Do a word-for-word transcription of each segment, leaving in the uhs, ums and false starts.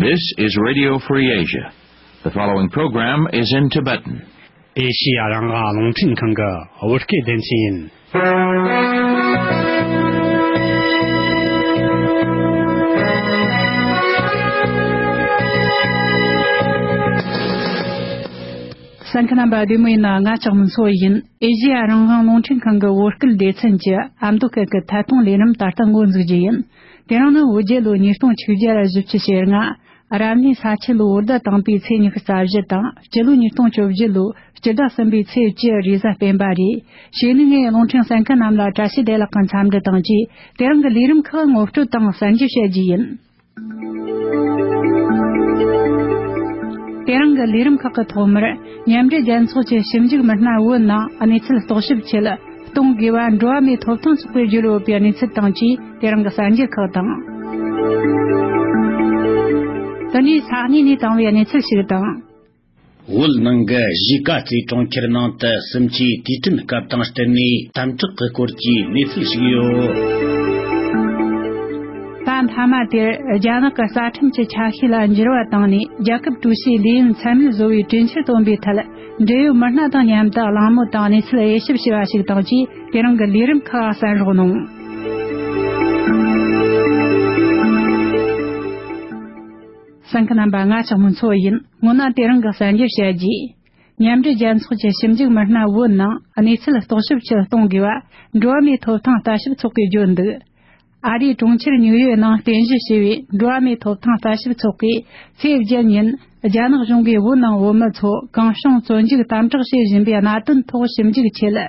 This is Radio Free Asia. The following program is in Tibetan. ཨེ་ཤི་ཡ་རང་དབང་རླུང་འཕྲིན་ཁང་གི་བོད་སྐད་སྡེ་ཚན་ཡིན། གསན་མཁན་རྣམ་པ་བདེ་མོ་ཡིན་ན། ང་ལྕགས་མོ་མཚོ་ཡིན། ཨེ་ཤི་ཡ་རང་དབང་རླུང་འཕྲིན་ཁང་གི་བོད་སྐད་སྡེ་ཚན་གྱི་ཨ་མདོ་སྐད་ཀྱི་ཐད་གཏོང་ལས་རིམ་ད་ལྟ་འགོ་འཛུགས་རྒྱུ་ཡིན། དེ་རིང་ནི་བོད་རྒྱལ་ལོ་ཉིས་སྟོང་ཆིག་བརྒྱ་བཞི་བཅུ་ཞེ་ལྔ། རབ་གནས་ས་ཁྱི་ལོ་བོད་ཟླ་དང་པོའི་ཚེས་ཉི་ཤུ་རྩ་བཞི་དང་། སྤྱི་ལོ་ཉིས་སྟོང་བཅོ་བརྒྱད་ལོ་སྤྱི་ཟླ་གསུམ་པའི་ཚེས་བཅུ་རེས་གཟའ་སྤེན་པ་རེད། གཞས་ནས་ངས་རླུང་འཕྲིན་གསན་མཁན་རྣམས་ལ་བཀྲ་ཤིས་བདེ་ལེགས་ཀྱི་འཚམས་འདྲི་དང་བཅས། དེ་རིང་གི་ལས་རིམ་ཁག་ངོ་སྤྲོད་དང་གསན་རྒྱུ་བྱ་རྒྱུ་ཡིན། དེ་རིང་གི་ལས་རིམ་ཁག་གི་ཐོག་མར། མཉམ་འབྲེལ་རྒྱལ་ཚོགས་ཀྱི་ཞིབ་འཇུག་མི་སྣ་བོད་ནང་གནས་ཚུལ་རྟོག་ཞིབ་ཆེད་གཏོང་དགོས་པ། འགྲོ་བ་མིའི་ཐོབ་ཐང་ཚོགས་པས་བརྗོད་ཡོད་པའི་གནས་ཚུལ་དང་བཅས། དེ་རིང་གི་གསར་འགྱུར་ཁག་དང་། དེ་ནས་ས་གནས་ནས་བཏང་བའི་གནས་ཚུལ་ཞིག་དང་། བོད་ནང་གི་གཞིས་ཀ་རྩེ་གྲོང་ཁྱེར་ནང་དུ་སུམ་ཅུའི་དུས་དྲན་སྐབས་དང་བསྟུན་ནས་དམ་དྲག་གི་སྐོར་གྱི་གནས་ཚུལ་ཞིག་ཡོད། ད་མཐའ་མ་དེར་རྒྱ་ནག་གི་རྩ་ཁྲིམས་ཀྱི་ཆ་ཤས་ལ་འགྱུར་བ་བཏང་ནས། རྒྱལ་ཁབ་ཀྲུའུ་ཞིའི་ལས་ཡུན་ཚད་མེད་བཟོ་བའི་གྲོས་འཆར་བཏོན་པའི་ཐད། འབྲེལ་ཡོད་མི་སྣ་དང་མཉམ་དུ་གླེང་མོལ་དང་གནས་ཚུལ་དབྱེ་ཞིབ་བྱས་པ་ཞིག་དང་བཅས། དེ་རིང་གི་ལས་རིམ་ཁག་གསན་རོགས་གནང་། གསན་མཁན་རྣམ་པ། ང་ལྕགས་མོ་མཚོ་ཡིན། སྔོན་ན་དེ་རིང་གི་གསར་འགྱུར་བཤད་རྒྱུ། མཉམ་འབྲེལ་རྒྱལ་ཚོགས་ཀྱི་ཞིབ་འཇུག་མི་སྣ་བོད་ནང་གནས་ཚུལ་རྟོག་ཞིབ་ཆེད་གཏོང་དགོས་པ། འགྲོ་བ་མིའི་ཐོབ་ཐང་ལྟ་ཞིབ་ཚོགས་པས་བརྗོད་འདུག། ཨ་རིའི་གྲོང་ཁྱེར་ཉིའུ་ཡོག་ནང་རྟེན་གཞི་བྱས་པའི་འགྲོ་བ་མིའི་ཐོབ་ཐང་ལྟ་ཞིབ་ཚོགས་པས་ཚེས་བརྒྱད་ཉིན། རྒྱ་ནག་གཞུང་གིས་བོད་ནང་བོད་མི་ཚོ་གང་བྱུང་བཙོན་འཇུག་དམ་དྲག་བྱེད་བཞིན་པའི་གནད་དོན་ཐོག་ཞིབ་འཇུག་ཆེད།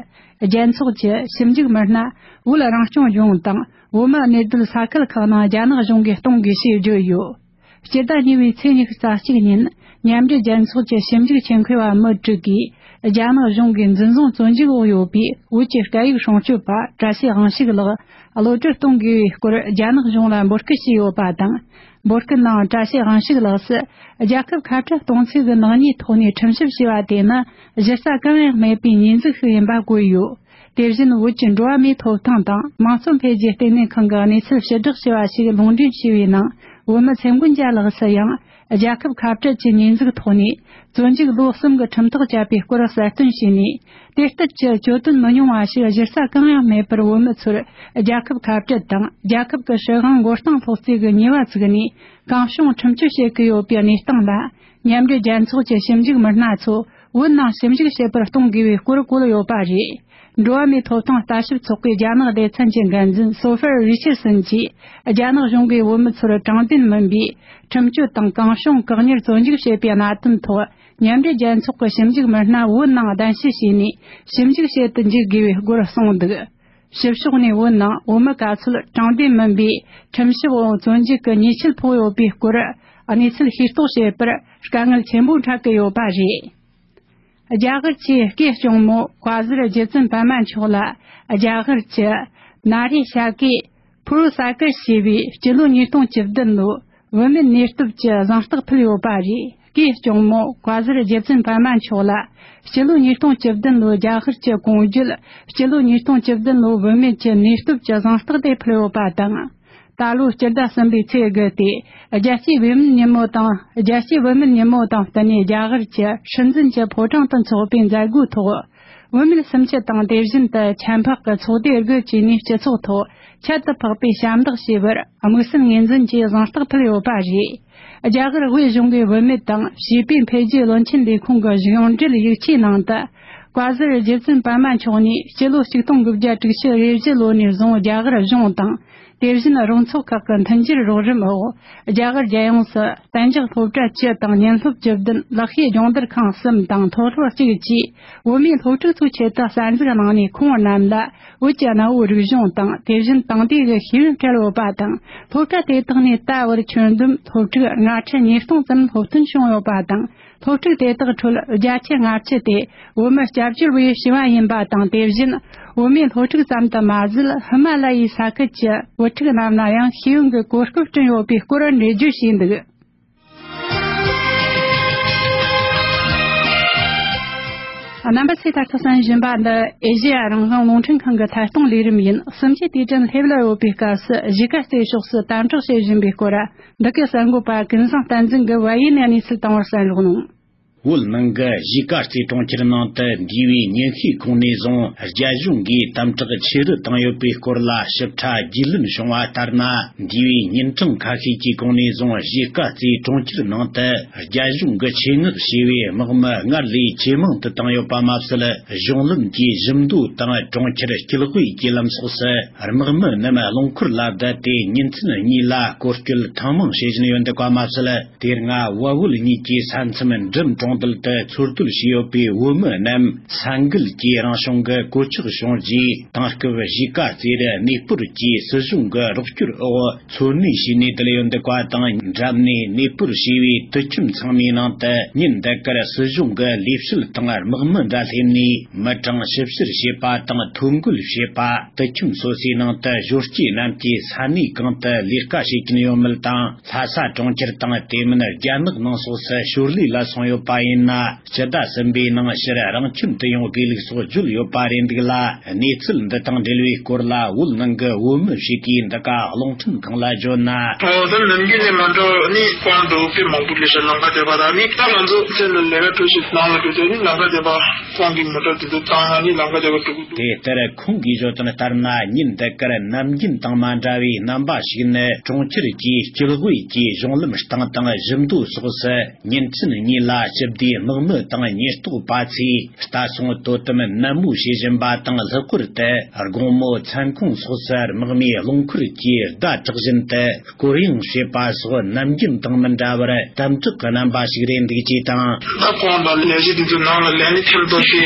རྒྱལ་ཚོགས་ཀྱི་ཞིབ་འཇུག་མི་སྣ་བོད་རང་སྐྱོང་ལྗོངས་དང་བོད་མི་གནས་སྡོད་ས་ཁུལ་ཁག་ནང་རྒྱ་ནག་གཞུང་གིས་གཏོང་དགོས་ཞེས་བརྗོད་ཡོད། སྤྱི་ཟླ་གཉིས་པའི་ཚེས་ཉི་ཤུ་རྩ་གཅིག་ཉིན། མཉམ་འབྲེལ་རྒྱལ་ཚོགས་ཀྱི་ཞིབ་འཇུག་ཆེད་མཁས་པ་མི་དྲུག་གིས། རྒྱ་ནག་གཞུང་གིས་འཛིན་བཟུང་བཙོན་འཇུག་འོག་ཡོད་པའི་བོད་ཀྱི་སྐད་ཡིག་སྲུང་སྐྱོབ་པ་བཀྲ་ཤིས་དབང་ཕྱུག་ལགས་གློད་གྲོལ་གཏོང་དགོས་པའི་སྐོར་རྒྱ་ནག་གཞུང་ལ་འབོད་སྐུལ་བྱས་ཡོད་པ་དང་། འབོད་སྐུལ་ནང་བཀྲ་ཤིས་དབང་ཕྱུག་ལགས་སུ། རྒྱལ་ཁབ་ཁ་བྲལ་གཏོང་ཚུལ་གྱི་ནག་ཉེས་ཐོག་ནས་ཁྲིམས་ཞིབ་བྱས་པ་དེ་ནི་གཞི་རྩ་གང་ཡང་མེད་པའི་ཉེས་འཛུགས་ཤིག་ཡིན་པ་བཀོད་ཡོད། དེ་བཞིན་བོད་ཀྱི་འགྲོ་བ་མིའི་ཐོབ་ཐང་དང་དམངས་གཙོ་འཕེལ་རྒྱས་ལྟེ་གནས་ཁང་གི་གནས་ཚུལ་ཕྱིར་བསྒྲགས་བྱས་པ་ཞིག་ལུང་འདྲེན་བྱས་པའི་ནང་། བོད་མི་ཚེ་མགོན་རྒྱལ་ལགས་སུ་ཡང་རྒྱལ་ཁབ་ཁ་བྲལ་གྱི་ཉེས་འཛུགས་ཐོག་ནས་བཙོན་འཇུག་ལོ་གསུམ་གྱི་ཁྲིམས་ཐག་བཅད་པའི་སྐོར་གསལ་སྟོན་བྱས་ནས། དེ་ལྟར་གྱི་གྱོད་དོན་མི་ཉུང་བ་ཞིག་གཞི་རྩ་གང་ཡང་མེད་པར་བོད་མི་ཚོར་རྒྱལ་ཁབ་ཁ་བྲལ་དང་རྒྱལ་ཁབ་ཀྱི་སྲིད་དབང་མགོ་རྟིང་སློག་རྩིས་ཀྱི་ཉེས་པ་བཙུགས་ནས། གང་བྱུང་ཁྲིམས་གཅོད་བྱེད་ཀྱི་ཡོད་པའི་གནས་སྟངས་ལ། མཉམ་འབྲེལ་རྒྱལ་ཚོགས་ཀྱི་ཞིབ་འཇུག་མི་སྣ་ཚོ་བོད་ནང་ཞིབ་འཇུག་བྱེད་པར་གཏོང་དགོས་པའི་སྐོར་བཀོད་ཡོད་པ་རེད། འགྲོ་བ་མིའི་ཐོབ་ཐང་ལྟ་ཞིབ་ཚོགས་པའི་རྒྱ་ནག་སྡེ་ཚན་གྱི་འགན་འཛིན་སོ་ཧྥེར་རི་ཆར་སན་གྱིས། རྒྱ་ནག་གཞུང་གིས་བོད་མི་ཚོར་དྲང་བདེན་མིན་པའི་ཁྲིམས་གཅོད་དང་། གང་བྱུང་བཀག་ཉར་བཙོན་འཇུག་བྱེད་པའི་གནད་དོན་ཐོག། མཉམ་འབྲེལ་རྒྱལ་ཚོགས་ཀྱི་ཞིབ་འཇུག་མི་སྣ་བོད་ནང་གདན་ཞུ་བྱས་ནས། ཞིབ་འཇུག་བྱེད་དུ་འཇུག་དགོས་པའི་སྐོར་གསུངས་འདུག། ཕྱི་ཕྱོགས་ནས་བོད་ནང་བོད་མི་ག་ཚོད་དྲང་བདེན་མིན་པའི་ཁྲིམས་ཞིབ་འོག་བཙོན་འཇུག་གི་ཉེས་ཆད་ཕོག་ཡོད་པའི་སྐོར་གནས་ཚུལ་ཤེས་རྟོགས་བྱེད་པར་དཀའ་ངལ་ཆེན་པོ་འཕྲད་ཀྱི་ཡོད་པ་རེད། རྒྱ་གར་གྱི་སྐད་གཅུང་མོ་བཀའ་ཟུར་རྗེ་བཙུན་པདྨ་མཆོག་ལ། རྒྱ་གར་གྱི་ན་རེ་ཤ་ཀེ་ཕུ་རུ་ས་ཀར་ཞེས་པའི་སྤྱི་ལོ་ཉིས་སྟོང་བཅུ་བདུན་ལོའི་བུད་མེད་གནས་སྟོབས་ཀྱི་གཟེངས་རྟགས་ཕུལ་ཡོད་པ་རེད། སྐད་གཅུང་མོ་བཀའ་ཟུར་རྗེ་བཙུན་པདྨ་མཆོག་ལ། སྤྱི་ལོ་ཉིས་སྟོང་བཅུ་བདུན་ལོའི་རྒྱ་གར་གྱི་གོང་བརྗོད་སྤྱི་ལོ་ཉིས་སྟོང་བཅུ་བདུན་ལོའི་བུད་མེད་ཀྱི་གནས་སྟོབས་ཀྱི་གཟེངས་རྟགས་དེ་ཕུལ་ཡོད་པ་དང་། ད་ལོའི་སྤྱི་ཟླ་གསུམ་པའི་ཚེས་དགུ་སྟེ། རྒྱལ་སྤྱིའི་བུད་མེད་ཉིན་མོ་དང་། རྒྱལ་སྤྱིའི་བུད་མེད་ཉིན་མོ་དང་བསྟུན་ནས། རྒྱ་གར་གྱི་སྲིད་འཛིན་གྱི་ཕོ་བྲང་དུ་འཚོགས་པའི་མཛད་སྒོའི་ཐོག། བུད་མེད་སུམ་ཅུ་དང་། དེ་བཞིན་དུ་ཆབ་འབངས་ཀྱི་ཚོགས་སྡེ་དགུ་བཅས་ནས་སྤྱི་ཚོགས་ཐོག་ཁྱད་དུ་འཕགས་པའི་ཞབས་འདེགས་ཞུས་པར། དམིགས་བསལ་ངོས་འཛིན་གྱི་གཟེངས་རྟགས་ཕུལ་ཡོད་པ་རེད། རྒྱ་གར་དབུས་གཞུང་གི་བུད་མེད་དང་བྱིས་པའི་འཕེལ་རྒྱས་བློན་ཆེན་ལས་ཁུངས་ཀྱི་གཞུང་འབྲེལ་ཡིག་ཆའི་ནང་དུ། བཀའ་ཟུར་རྗེ་བཙུན་པདྨ་མཆོག་ནས་སྤྱི་ལོ་ཆིག་སྟོང་དགུ་བརྒྱ་དྲུག་ཅུ་རེ་བཞི་ལོ་ནས་བཟུང་རྒྱ་གར་གཞུང་དང་། དེ་བཞིན་རོགས་ཚོགས་ཁག་གི་མཐུན་འགྱུར་རོགས་རམ་འོག། རྒྱ་གར་རྒྱལ་ཡོངས་སུ་གཏན་འཇགས་སློབ་གྲྭ་བཅུ་དང་། བརྙན་སློབ་བཅུ་བདུན། ལག་ཤེས་སྦྱོང་བརྡར་ཁང་གསུམ་དང་། མཐོ་སློབ་གཅིག་བཅས་བོད་མིའི་སློབ་ཕྲུག་ཚོའི་ཆེད་དུ་གསར་འཛུགས་གནང་ནས། ཁོང་རྣམས་ལ་བོད་ཀྱི་གནའ་བོའི་རིག་གཞུང་དང་། དེ་བཞིན་དེང་དུས་ཀྱི་ཤེས་ཡོན་སྤྲད་ཡོད་པ་དང་། སློབ་གྲྭ་དེ་དག་ནས་ད་བར་ཁྱོན་བསྡོམས་སློབ་ཕྲུག་ལྔ་ཁྲི་ཉིས་སྟོང་ཙམ་སློབ་ཐོན་བྱུང་ཡོད་པ་དང་། སློབ་ཕྲུག་དེ་དག་ཁྲོད་བརྒྱད་ཁྲི་ལྔ་བཅུ་དེ་བོད་མི་སྐྱབས་བཅོལ་བའི་བྱིས་པ་ཡིན་པ་དང་། དེ་བཞིན་བོད་མིའི་སློབ་ཕྲུག་ཙམ་དུ་མ་ཟད། ཧི་མ་ལ་ཡའི་ས་ཁུལ་གྱི་བུ་ཕྲུག་རྣམས་ལ་ཡང་ཤེས་ཡོན་གྱི་གོ་སྐབས་བསྐྲུན་ཡོད་པའི་སྐོར་འགྲེལ་བརྗོད་བྱས་འདུག། རྣམ་པ་ཚོས་ད་ལྟ་གསན་བཞིན་པ་འདི་ཨེ་ཤེ་ཡ་རང་དབང་རླུང་འཕྲིན་ཁང་གི་ཐད་གཏོང་ལས་རིམ་ཡིན། གསུམ་བཅུའི་དུས་དྲན་སླེབས་ལ་ཡོད་པའི་སྐབས་སུ་གཞིས་ཀ་རྩེ་ཕྱོགས་སུ་དམ་དྲག་བྱེད་བཞིན་པའི་སྐོར། འདི་གའི་གསར་འགོད་པ་ཀུན་བཟང་བསྟན་འཛིན་གྱིས་བལ་ཡུལ་ནས་གནས་ཚུལ་བཏང་བར་གསན་རོགས་གནང་། བོད་ནང་གི་གཞིས་ཀ་རྩེ་གྲོང་ཁྱེར་ནང་དུ་འདས་པའི་ཉིན་ཤས་གོང་ནས་བཟུང་རྒྱ་གཞུང་གིས་དམ་དྲག་ཆེ་རུ་བཏང་ཡོད་པའི་སྐོར་ལ་ཞིབ་ཕྲ་རྒྱུས་ལོན་བྱུང་བ་ལྟར་ན། འདས་པའི་ཉིན་གྲངས་ཁ་ཤས་ཀྱི་གོང་ནས་བཟུང་གཞིས་ཀ་རྩེ་གྲོང་ཁྱེར་ནང་དུ་རྒྱ་གཞུང་གིས་ཆེད་མངགས་བྱས་པའི་དམག་མི་སྔར་ལས་ཇེ་མང་དུ་བཏང་ཡོད་པ་མ་ཟད། གཞུང་ལམ་གྱི་བཞི་མདོ་དང་གྲོང་ཁྱེར་དཀྱིལ་དབུས་ཀྱི་ལམ་སོགས་སུ་དམག་མི་རྣམས་རླངས་འཁོར་ལ་བསྡད་དེ་ཉིན་མཚན་གཉིས་ལ་སྐོར་སྐྱོད་ཐེངས་མང་བྱེད་བཞིན་ཡོད་འདུག་པ་མ་ཟད། དེ་སྔ་བལ་བོད་གཉིས་ཀྱི་ས་མཚམས་འགྲམ་གྲོང་རྡལ་དུ་འཚོ་སྡོད་བྱས་ཡོད་པའི་བོད་མི་རྣམས་ས་འགུལ་གྱིས་རང་བྱུང་གི་གོད་ཆག་བྱུང་རྗེས། དེང་སྐབས་གཞིས་ཀ་རྩེ་རུ་གནས་སྤོར་གྱིས་སྲིད་གཞུང་གི་རོགས་སྐྱོར་འོག་འཚོ་གནས་བྱས་ནས་བསྡད་ཡོད་འདུག་པ་དང་། འགྲམ་ནས་གནས་སྤོར་བྱས་པའི་དུད་ཁྱིམ་ཚང་མའི་ནང་དུ་ཉིན་འདི་གར་སྲིད་གཞུང་གི་ལས་བྱེད་དང་དམག་མི་འདྲ་སླེབས་ནས་མི་གྲངས་ཞིབ་བཤེར་བྱེད་པ་དང་ཐོ་འགོད་བྱེད་པ། དུད་ཁྱིམ་སོ་སོའི་ནང་དུ་གཞོན་སྐྱེས་རྣམས་ཀྱིས་ས་གནས་གང་དུ་ལས་ཀ་བྱེད་ཀྱིན་ཡོད་མེད་དང་། ལྷ་ས་གྲོང་ཁྱེར་དང་དེ་མིན་རྒྱ་ནག་ནང་སོགས་སུ་ཞོར་ལས་ལ་སོང་ཡོད་པ་ཡིན་ན། སྤྱི་ཟླ་གསུམ་པའི་ནང་ཕྱིར་རང་ཁྱིམ་དུ་ཡོང་དགོས་ལུགས་སོགས་བརྗོད་ཡོད་པ་རེད་འདུག་ལ། གནས་ཚུལ་འདི་དང་འབྲེལ་བའི་སྐོར་ལ་བོད་ནང་གི་བོད་མི་ཞིག་གིས་འདི་ག་རླུང་འཕྲིན་ཁང་ལ་བརྗོད་ན། ཨོ་ད་ནམ་རྒྱུན་ནས་མ་འདྲ་ནི་ཁོང་འགྲོ་དཔེ་མང་པོ་ལས་ཤར་ལམ་ཁ་བསྡད་པ་དང་ནི་ད་ང་ཚོ་ཚེ་ལ་ལས་ཀ་འཕྲོད་ཤིག་ནང་ལ་འགྲོ་དུས་ནི་ལམ་ཁ་བསྡད་པ་ཁོང་གི་མོ་ཊ་དེ་ཚོ་བཏང་ན་ནི་ལམ་ཁ་བསྡད་པ་འགྲོ་གི་འདུག་དེ་ལྟར་ཁོང་གིས་བརྗོད་དོན་ལྟར་ན། ཉིན་འདི་གར་ནམ་རྒྱུན་དང་མ་འདྲ་བའི་རྣམ་པ་ཞིག་ནི་གྲོང་ཁྱེར་གྱི་དཀྱིལ་དབུས་ཀྱི་གཞུང་ལམ་སྟེང་དང་བཞི་མདོ་སོགས་སུ་ཉིན་མཚན་གཉིས་ལ་སྤྱི་བདེའི་དམག་མི་དང་ཉེན་རྟོག་པ་ཚོས་ལྟ་སྲུང་དོ་དམ་ནན་མོ་བྱེད་བཞིན་པ་དང་། ལྷག་པར་དུ་དགོང་མོ་མཚན་ཁོངས་སོགས་སུ་དམག་མིའི་རླངས་འཁོར་གྱིས་བརྡ་དྲག་བཞིན་དུ་སྐོར་གཡེང་བྱེད་པ་སོགས་ནམ་རྒྱུན་དང་མི་འདྲ་བར་དམ་དྲག་གི་རྣམ་པ་ཞིག་རེད་འདུག་ཅེས་དང་། ད་ཁོང་དང་ལས་གཞི་དེ་ཚོ་ནང་ལ་ལས་ནི་ཐེམ་ཐོག་ཏེ་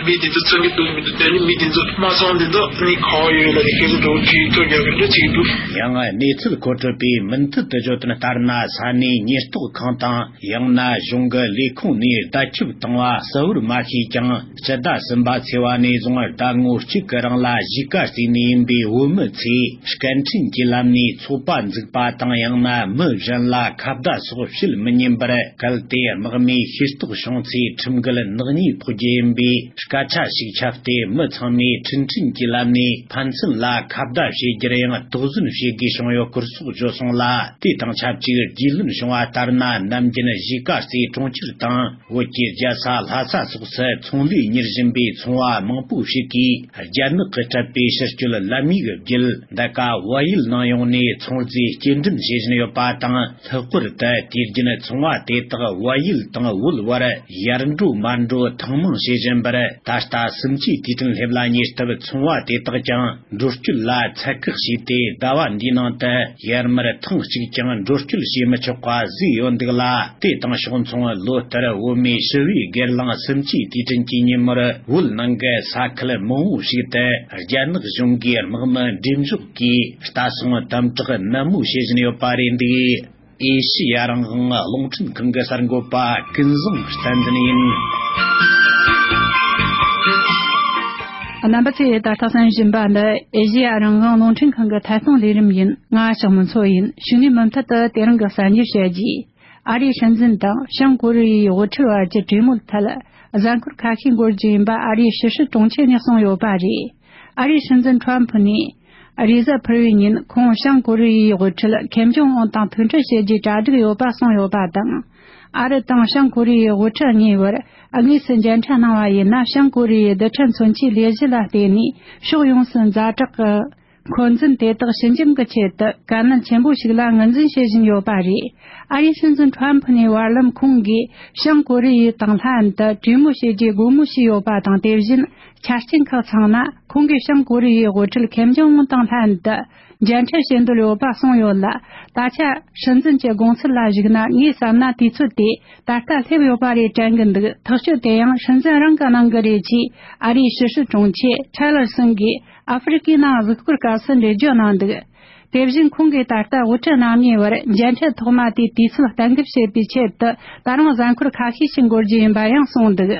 མི་དེ་ཚོ་ཚང་གི་འདུག་མི་འདུག་དེ་ནི་མི་དེ་ཚོ་མ་སོང་དེ་ཚོ་ནི་ཁ་བ་ཡོད་ལ་ནི་སྐད་ཆ་འགྲོ་གི་ཐོ་རྒྱག་གི་འདུག་ཅིག་འདུག་ཡང་གནས་ཚུལ་མཁོ་སྤྲོད་པས་མུ་མཐུད་དུ་བརྗོད་དོན་ལྟར་ན། ས་གནས་ཉེན་རྟོག་ཁང་དང་ཡང་ན་གཞུང་གི་ལས་ཁུངས་ནས་བརྡ་ཁྱབ་བཏང་བ་གསལ་བོར་མ་ཤེས་ཀྱང་། སྤྱི་ཟླ་གསུམ་པ་ཚེས་པ་ནས་བཟུང་ཟླ་ངོ་གཅིག་གི་རིང་ལ་གཞིས་ཀ་རྩེ་ནས་ཡིན་པའི་བོད་མི་ཚོས་སྐད་འཕྲིན་གྱི་ལམ་ནས་ཚོགས་པ་འཛུགས་པ་དང་། ཡང་ན་མི་གཞན་ལ་ཁ་བརྡ་སོགས་བྱེད་མི་ཉན་པར་གལ་ཏེ་དམག་མིས་ཤེས་རྟོགས་བྱུང་ཚེ་ཁྲིམས་འགལ་ནག་ཉེས་ཕོག་རྒྱུ་ཡིན་པའི་སྐད་ཆ་ཞིག་ཁྱབ་སྟེ། མི་ཚང་མས་འཕྲིན་ཕྲན་གྱི་ལམ་ནས་ཕན་ཚུན་ལ་ཁ་བརྡ་བྱེད་རྒྱུར་ཡང་དོགས་ཟོན་བྱེད་དགོས་བྱུང་ཡོད་སྐོར་སོགས་བརྗོད་སོང་ལ། དེ་དང་ཆབས་ཅིག་རྒྱུས་ལོན་བྱུང་བ་ལྟར་ན། ནམ་རྒྱུན་གཞིས་ཀ་རྩེ་གྲོང་ཁྱེར་དང་བོད་ཀྱི་རྒྱལ་ས་ལྷ་ས་སོགས་སུ་ཚོང་ལས་གཉེར་བཞིན་པའི་ཚོང་བ་མང་པོ་ཞིག་གིས། རྒྱ་ནག་གིས་སྤྲད་པའི་ཕྱིར་སྐྱོད་ལམ་ཡིག་བརྒྱུད་འདི་ག་བལ་ཡུལ་ནང་ཡོང་ནས་ཚོང་རྫས་སྐྱེལ་འདྲེན་བྱེད་བཞིན་ཡོད་པ་དང་། ལྷག་པར་དུ་དུས་རྒྱུན་ཚོང་བ་དེ་དག་བལ་ཡུལ་དང་བོད་བར་ཡར་འགྲོ་མར་འགྲོ་ཐེངས་མང་བྱེད་བཞིན་པར། ད་ལྟ་གསུམ་བཅུའི་དུས་དྲན་སླེབས་ལ་ཉེ་སྟབས་ཚོང་བ་དེ་དག་ཀྱང་འགྲོ་སྐྱོད་ལ་ཚད་བཀག་བྱས་ཏེ། ཟླ་བ་འདིའི་ནང་དུ་ཡར་མར་ཐེངས་གཅིག་ཀྱང་འགྲོ་སྐྱོད་བྱེད་མི་ཆོག་པ་བཟོས་ཡོད་འདུག་ལ། དེ་དང་ཕྱོགས་མཚུངས་ལོ་ལྟར་བོད་མིའི་ཞི་བའི་སྒེར་ལངས་གསུམ་བཅུའི་དུས་དྲན་གྱི་ཉིན་མོར་བོད་ནང་གི་ས་ཁུལ་མང་བོ་ཞིག་ཏུ་རྒྱ་ནག་གཞུང་གིས་དམག་མི་འགྲེམས་འཇོག་གིས་ལྟ་སྲུང་དམ་དྲག་ནན་མོ་བྱེད་བཞིན་ཡོད་པ་རེད་འདུག་ཨེ་ཤི་ཡ་རང་དབང་རླུང་འཕྲིན་ཁང་གི་གསར་འགོད་པ་ཀུན་བཟང་བསྟན་འཛིན་ཡིན། རྣམ་པ་ཚོས་ད་ལྟ་གསན་བཞིན་པ་འདི་ཨེ་ཤི་ཡ་རང་དབང་རླུང་འཕྲིན་ཁང་གི་ཐད་གཏོང་ལས་རིམ་ཡིན། ང་ཞག་མི་འཚོ་ཡིན། ཞུ་ནས་མུ་མཐུད་དུ་དེ་རིང་གི་གསར་འགྱུར་བཤད་རྒྱུ། ཨ་རིའི་སྲིད་འཛིན་དང་བྱང་ཀོ་རི་ཡའི་དབུ་ཁྲིད་བར་གྱི་གྲོས་མོལ་ཐད། གཟའ་འཁོར་ཁ་ཤས་འགོར་རྒྱུ་ཡིན་པ་ཨ་རིའི་ཕྱི་སྲིད་དྲུང་ཆེ་ནས་གསུངས་ཡོད་པ་རེད། ཨ་རིའི་སྲིད་འཛིན་ཁྲོམ་ཕུ་ནས། རེས་གཟའ་ཕུར་བུའི་ཉིན་ཁོང་བྱང་ཀོ་རི་ཡའི་དབུ་ཁྲིད་ཁེམ་ཇོང་ཨུན་དང་ཐུག་འཕྲད་བྱེད་རྒྱུའི་གྲ་སྒྲིག་ཡོད་པ་གསུངས་ཡོད་པ་དང་། ཨ་རི་དང་བྱང་ཀོ་རི་ཡའི་དབུ་ཁྲིད་གཉིས་བར་དངོས་སུ་མཇལ་འཕྲད་གནང་བ་ཡིན་ན། བྱང་ཀོ་རི་ཡའི་རྡུལ་ཕྲན་མཚོན་ཆའི་ལས་གཞི་ལ་བརྟེན་ནས་ཕྱོགས་ཡོངས་སུ་ཛ་དྲག་གི་འཁོན་འཛིན་དེ་དག་ཞི་འཇམ་གྱི་ཆེད་དུ་དཀའ་ངལ་ཆེན་པོ་ཞིག་ལ་ངོས་འཛིན་བྱེད་བཞིན་ཡོད་པ་རེད། ཨ་རིའི་སྲིད་འཛིན་ཁྲོམ་ཕུ་ནས་བར་ལམ་ཁོང་གིས་བྱང་ཀོ་རི་ཡ་དང་ལྷན་དུ་གྲོས་མོལ་བྱེད་རྒྱུའི་དགོངས་མོལ་ཞུས་ཡོད་པ་དང་། དེ་བཞིན་ཆ་རྐྱེན་ཁག་ཚང་ན་ཁོང་གིས་བྱང་ཀོ་རི་ཡའི་དབུ་ཁྲིད་ཁེམ་ཇོང་ཨུན་དང་ལྷན་དུ་མཇལ་འཕྲད་བྱེད་འདོད་ཡོད་པ་གསུངས་ཡོད་ལ། ད་ཆ་སྲིད་འཛིན་གྱི་དགོངས་ཚུལ་ལ་གཞིགས་ན། ངས་བསམ་ན་དུས་ཚོད་དེ་ད་ལྟ་སླེབས་ཡོད་པ་རེད་དྲན་གྱི་འདུག་ཐག་གཅོད་དེ་ཡང་སྲིད་འཛིན་རང་གིས་གནང་གི་རེད་ཅེས་ཨ་རིའི་ཕྱི་སྲིད་དྲུང་ཆེ་ཁྲེ་ལར་སོན་གྱིས་ཨ་ཧྥེ་རི་ཁའི་ནང་གཟིགས་སྐོར་སྐབས་སུ་འགྲེལ་བརྗོད་གནང་འདུག་དེ་བཞིན་ཁོང་གིས་ད་ལྟ་དབུ་ཁྲིད་རྣམ་གཉིས་བར་མཇལ་འཕྲད་ཐོག་མ་དེའི་དུས་ཚོད་གཏན་འཁེལ་བྱེད་པའི་ཆེད་དུ་ད་རུང་གཟའ་འཁོར་ཁ་ཤས་ཤིག་འགོར་རྒྱུ་ཡིན་པ་ཡང་གསུངས་འདུག་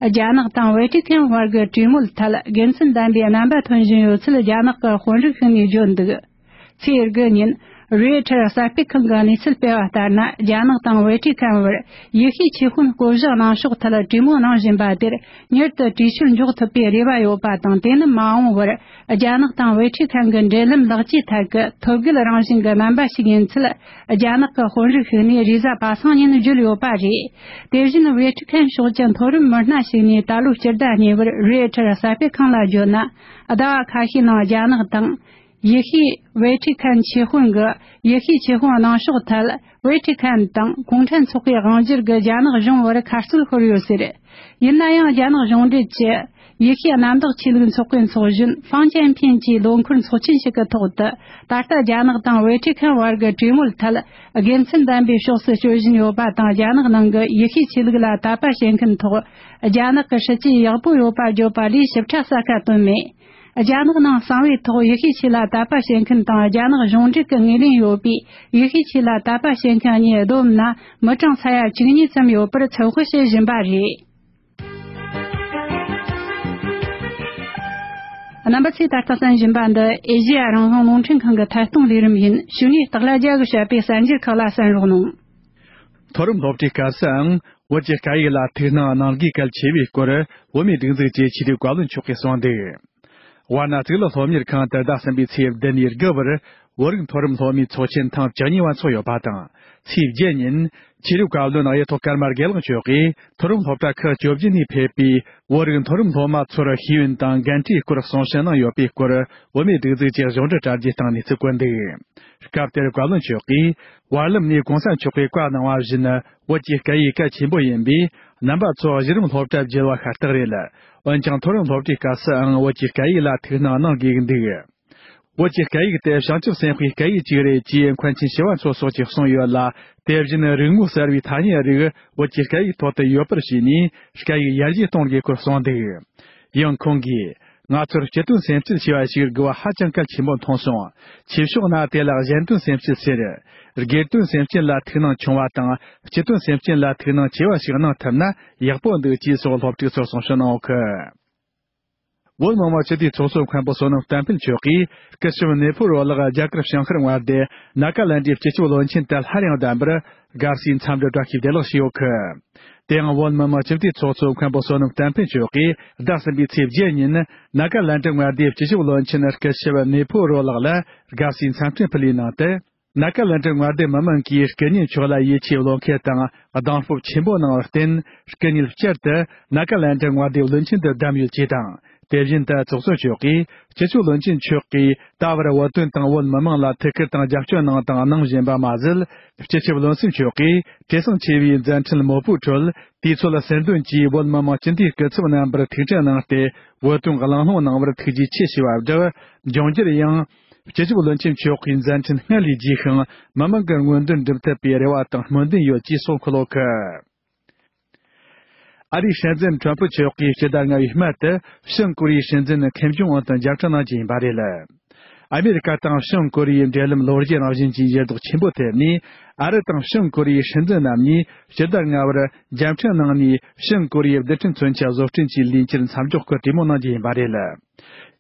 རྒྱ་ནག་དང་ཝེ་ཏི་ཁན་བར་གྱི་གྲོས་མོལ་ཐད་དགེ་མཚན་ལྡན་པའི་རྣམ་པ་ཐོན་བཞིན་ཡོད་ཚུལ་རྒྱ་ནག་གི་དཔོན་རིགས་ཤིག་ནས་བརྗོད་འདུག་ཚེས་དགུ་ཉིན་ རོའི་ཊར་གསར་སྤེལ་ཁང་གི་གནས་ཚུལ་སྤེལ་བ་ལྟར་ན། རྒྱ་ནག་དང་ཝེ་ཊི་ཁན་བར་ཡེ་ཤུའི་ཆོས་དཔོན་བསྐོ་གཞག་གནང་ཕྱོགས་ཐད་གྲོས་མོལ་གནང་བཞིན་པ་དེར་མྱུར་དུ་གྲོས་ཆོད་འཇོག་ཐུབ་པའི་རེ་བ་ཡོད་པ་དང་། དེ་ནི་མ་འོངས་བར་རྒྱ་ནག་དང་ཝེ་ཊི་ཁན་གྱི་འབྲེལ་ལམ་ལེགས་བཅོས་ཐད་ཀྱི་ཐོད་བརྒལ་རང་བཞིན་གྱི་རྣམ་པ་ཞིག་ཡིན་ཚུལ་རྒྱ་ནག་གི་དཔོན་རིགས་ཤིག་ནས་རེས་གཟའ་པ་སངས་ཉིན་བརྗོད་ཡོད་པ་རེད། དེ་བཞིན་ཝེ་ཊི་ཁན་ཕྱོགས་ཀྱི་མཐོ་རིམ་མི་སྣ་ཞིག་ནས་ད་ལོའི་སྤྱི་ཟླ་གཉིས་པར་རོའི་ཊར་གསར་སྤེལ་ཁང་ལ་བརྗོད་ན། ཟླ་བ་ཁ་ཤས་ནང་རྒྱ་ནག་དང་། ཡེ་ཤུའི་ཝེ་ཊི་ཁན་ཆོས་དཔོན་གྱིས་ཡེ་ཤུའི་ཆོས་དཔོན་གནང་ཕྱོགས་ཐད་ཝེ་ཊི་ཁན་དང་གུང་ཁྲན་ཚོགས་པའི་དབང་སྒྱུར་གྱི་རྒྱ་ནག་གཞུང་བར་ཁ་རྩོད་ཤོར་ཡོད་ཟེར། ཡིན་ན་ཡང་རྒྱ་ནག་གཞུང་འབྲེལ་གྱི་ཡེ་ཤུའི་གནམ་བདག་ཆོས་ལུགས་ཚོགས་པའི་ཚོགས་གཞོན་ཧྥང་ཅན་ཕིན་གྱིས་ལོ་འཁོར་ཚོགས་ཆེན་ཞིག་གི་ཐོག་ཏུ། ད་ལྟ་རྒྱ་ནག་དང་ཝེ་ཊི་ཁན་བར་གྱི་གྲོས་མོལ་ཐད་དགེ་མཚན་ལྡན་པའི་ཕྱོགས་སུ་སྐྱོད་བཞིན་ཡོད་པ་དང་། རྒྱ་ནག་ནང་གི་ཡེ་ཤུའི་ཆོས་ལུགས་ལ་དད་པ་བྱེད་མཁན་ཐོག་རྒྱ་ནག་གི་སྲིད་ཇུས་ཡག་པོ་ཡོད་པ་བརྗོད་པ་ལས་ཞིབ་ཕྲ་གསལ་ཁ་བཏོན་མེད། རྒྱ་ནག་ནང་གསང་བའི་ཐོག་ཡེ་ཤུའི་ཆོས་ལ་དད་པ་བྱེད་མཁན་དང་རྒྱ་ནག་གཞུང་འབྲེལ་གྱི་ངོས་ལེན་ཡོད་པའི་ཡེ་ཤུའི་ཆོས་ལ་དད་པ་བྱེད་མཁན་གཉིས་བསྡོམས་ན་མི་གྲངས་ས་ཡ་བཅུ་གཉིས་ཙམ་ཡོད་པར་ཚོད་དཔག་བྱེད་བཞིན་པ་རེད། རྣམ་པ་ཚོས་ད་ལྟ་གསན་བཞིན་པ་འདི་ཨེ་ཤེ་ཡ་རང་དབང་རླུང་འཕྲིན་ཁང་གི་ཐད་གཏོང་ལས་རིམ་ཡིན། གཞུག་ནས་སྟག་ལྷ་རྒྱལ་གྱིས་བཤད་པའི་གསར་འགྱུར་ཁག་ལ་གསན་རོགས་གནང་། མཐོ་རིམ་སློབ་གྲྭའི་སྐབས་སུའང་བོད་ཀྱི་སྐད་ཡིག་ལ་ཐུགས་སྣང་གནང་དགོས་གལ་ཆེ་བའི་སྐོར། བོད་མིའི་སྒྲིག་འཛུགས་ཀྱི་ཆེས་མཐོའི་བཀའ་བློན་མཆོག་གིས་གསུངས་འདུག། དབའ་རྣ་གཙུག་ལག་སློབ་གཉེར་ཁང་དུ་ཟླ་གསུམ་པའི་ཚེས་བདུན་ནས་དགུ་བར་བོད་རིགས་མཐོ་རིམ་སློབ་མའི་ཚོགས་ཆེན་ཐེངས་བཅུ་གཉིས་པ་འཚོགས་ཡོད་པ་དང་། ཚེས་བརྒྱད་ཉིན་ཆོས་རིག་བཀའ་བློན་གཡུ་ཐོག་ཀརྨ་དགེ་ལེགས་མཆོག་གིས་མཐོ་རིམ་སློབ་གྲྭ་ཁག་བཅོ་བརྒྱད་ནས་ཕེབས་པའི་བོད་རིགས་མཐོ་རིམ་སློབ་མ་ཚོར་ཤེས་ཡོན་དང་འགན་འཁྲིའི་སྐོར་གསུང་བཤད་གནང་ཡོད་པའི་སྐོར། བོད་མིའི་སྒྲིག་འཛུགས་ཀྱི་གཞུང་འབྲེལ་དྲ་རྒྱའི་སྟེང་གནས་ཚུལ་བཀོད་འདུག། སྐབས་དེར་བཀའ་བློན་མཆོག་གིས། བར་ལམ་ནས་གོང་ས་མཆོག་གིས་བཀའ་གནང་བ་བཞིན། བོད་ཀྱི་སྐད་ཡིག་གལ་ཆེན་པོ་ཡིན་པས། རྣམ་པ་ཚོ་གཞི་རིམ་སློབ་གྲྭ་བརྒྱུད་པ་ཤ་སྟག་རེད། འོན་ཀྱང་མཐོ་རིམ་སློབ་གྲྭའི་སྐབས་སུའང་བོད་ཀྱི་སྐད་ཡིག་ལ་ཐུགས་སྣང་གནང་དགོས་ཀྱི་འདུག། བོད་ཀྱི་སྐད་ཡིག་དེ་བྱང་ཆུབ་སེམས་དཔའི་སྐད་ཡིག་ཅིག་རེད་ཅེས་མཁན་ཆེན་ཞི་བ་འཚོ་སོགས་ཀྱིས་གསུངས་ཡོད་ལ། དེ་བཞིན་རིག་དངོས་གསར་བའི་ཐ་སྙད་རིགས་བོད་ཀྱི་སྐད་ཡིག་ཐོག་ཏུ་ཡོད་པར་བྱས་ནས་སྐད་ཡིག་ཡར་རྒྱས་གཏོང་དགོས་སྐོར་གསུངས་འདུག། ཡང་ཁོང་གིས། ང་ཚོར་སྤྱི་དོན་སེམས་བསྐྱེད་ཆེ་བ་ཞིག་དགོས་པ་ཧ་ཅང་གལ་ཆེན་པོ་མཐོང་སོང་། ཆོས་ཕྱོགས་ན་དེ་ལ་གཞན་དོན་སེམས་བསྐྱེད་ཟེར། སྒེར་དོན་སེམས་བསྐྱེད་ལ་ཐུགས་སྣང་ཆུང་བ་དང་སྤྱི་དོན་སེམས་བསྐྱེད་ལ་ཐུགས་སྣང་ཆེ་བ་ཞིག་གནང་ཐུབ་ན་ཡག་པོ་འདུག་ཅེས་སོགས་སློབ་ཕྲུག་ཚོར་གསུང་བཤད་གནང་ཡོད་གི། བོད་མི་མང་སྤྱི་འཐུས་ཚོགས་གཙོ་མཁན་པོ་བསོད་ནམས་བསྟན་འཕེལ་མཆོག་གིས་སྐུ་ཞབས་ནེ་ཕོ་རོ་ལགས་རྒྱ་གར་བྱང་ཤར་མངའ་སྡེ་ནཱ་ག་ལན་ཌའི་སྤྱི་ཁྱབ་བློན་ཆེན་དུ་སླར་ཡང་བདམས་པར་དགའ་བསུའི་འཚམས་འདྲི་བཀྲ་ཤིས་བདེ་ལེགས་ཞུས་ཡོད་གི། དེ་ཡང་བོད་མི་མང་སྤྱི་འཐུས་ཚོགས་གཙོ་མཁན་པོ་བསོད་ནམས་བསྟན་འཕེལ་མཆོག་གིས་ཟླ་གསུམ་པའི་ཚེས་བརྒྱད་ཉིན་ནཱ་ག་ལན་ཌ་མངའ་སྡེའི་སྤྱི་ཁྱབ་བློན་ཆེན་སྐུ་ཞབས་ནེ་ཕོ་རོ་ལགས་ལ་དགའ་བསུའི་འཚམས་འཕྲིན་ཕུལ་བའི་ནང་དུ། ནཱ་ག་ལན་ཌ་མངའ་སྡེ་མི་མང་གིས་སྐུ་ཉིད་མཆོག་ལ་ཡིད་ཆེས་བློ་འཁེལ་དང་གདེང་སྤོབས་ཆེན་པོ་གནང་བར་བརྟེན། སྐུ་ཉིད་བསྐྱར་དུ་ནཱ་ག་ལན་ཌ་མངའ་སྡེའི་བློན་ཆེན་དུ་བདམས་ཡོད་ཅེས་དང་། དེ་བཞིན་དུ་ཚོགས་གཙོ་མཆོག་གིས་སྤྱི་ཁྱབ་བློན་ཆེན་མཆོག་གིས་ད་བར་བོད་དོན་དང་བོད་མི་མང་ལ་ཐུགས་ཁུར་དང་རྒྱབ་སྐྱོར་གནང་དང་གནང་བཞིན་པ་མ་ཟད། སྤྱི་ཁྱབ་བློན་སེང་མཆོག་གིས་བྲེལ་ཟིང་ཆེ་བའི་མཛད་འཕྲིན་མོད་པོའི་ཁྲོད་དུས་ཚོད་ཟིན་དོན་གྱིས་བོད་མི་མང་སྤྱི་འཐུས་སྐུ་ཚབ་རྣམ་པར་ཐུགས་ཁྲལ་གནང་སྟེ། བོད་དོན་གླེང་སློང་གནང་བར་ཐུགས་རྗེ་ཆེ་ཞུས་པ་བསྒྲགས། འབྱུང་འགྱུར་ཡང་། སྤྱི་ཁྱབ་བློན་ཆེན་མཆོག་གི་མཛད་འཕྲིན་སྔར་ལས་རྒྱས་ཤིང་མི་མང་གི་མངོན་འདོད་འགྲུབ་ཐུབ་པའི་རེ་བ་དང་སྨོན་འདུན་ཡོད་ཅེས་གསུངས་ཁུལ་ཡོད་གི། ཨ་རིའི་སྲིད་འཛིན་ཁྲོམ་ཕུ་མཆོག་གིས་སྤྱི་ཟླ་ལྔ་པའི་སྨད་དུ་བྱང་ཀོ་རི་ཡའི་སྲིད་འཛིན་ཁིམ་ཇོང་ཨུན་དང་མཇལ་འཕྲད་གནང་རྒྱུ་ཡིན་པ་རེད། ཨ་མེ་རི་ཀ་དང་བྱང་ཀོ་རི་ཡའི་འབྲེལ་ལམ་ལོ་རྒྱུས་རང་བཞིན་གྱི་འགྱུར་ལྡོག་ཆེན་པོ་ཐེབས་ནས། ཨ་རི་དང་བྱང་ཀོ་རི་ཡའི་སྲིད་འཛིན་རྣམ་གཉིས་སྤྱི་ཟླ་ལྔ་པར་མཇལ་འཕྲད་གནང་ནས། བྱང་ཀོ་རི་ཡའི་རྡུལ་ཕྲན་མཚོན་ཆ་བཟོ་སྐྲུན་གྱི་ལས་འཆར་མཚམས་འཇོག་གི་གྲོས་མོལ་གནང་རྒྱུ་ཡིན་པ་རེད།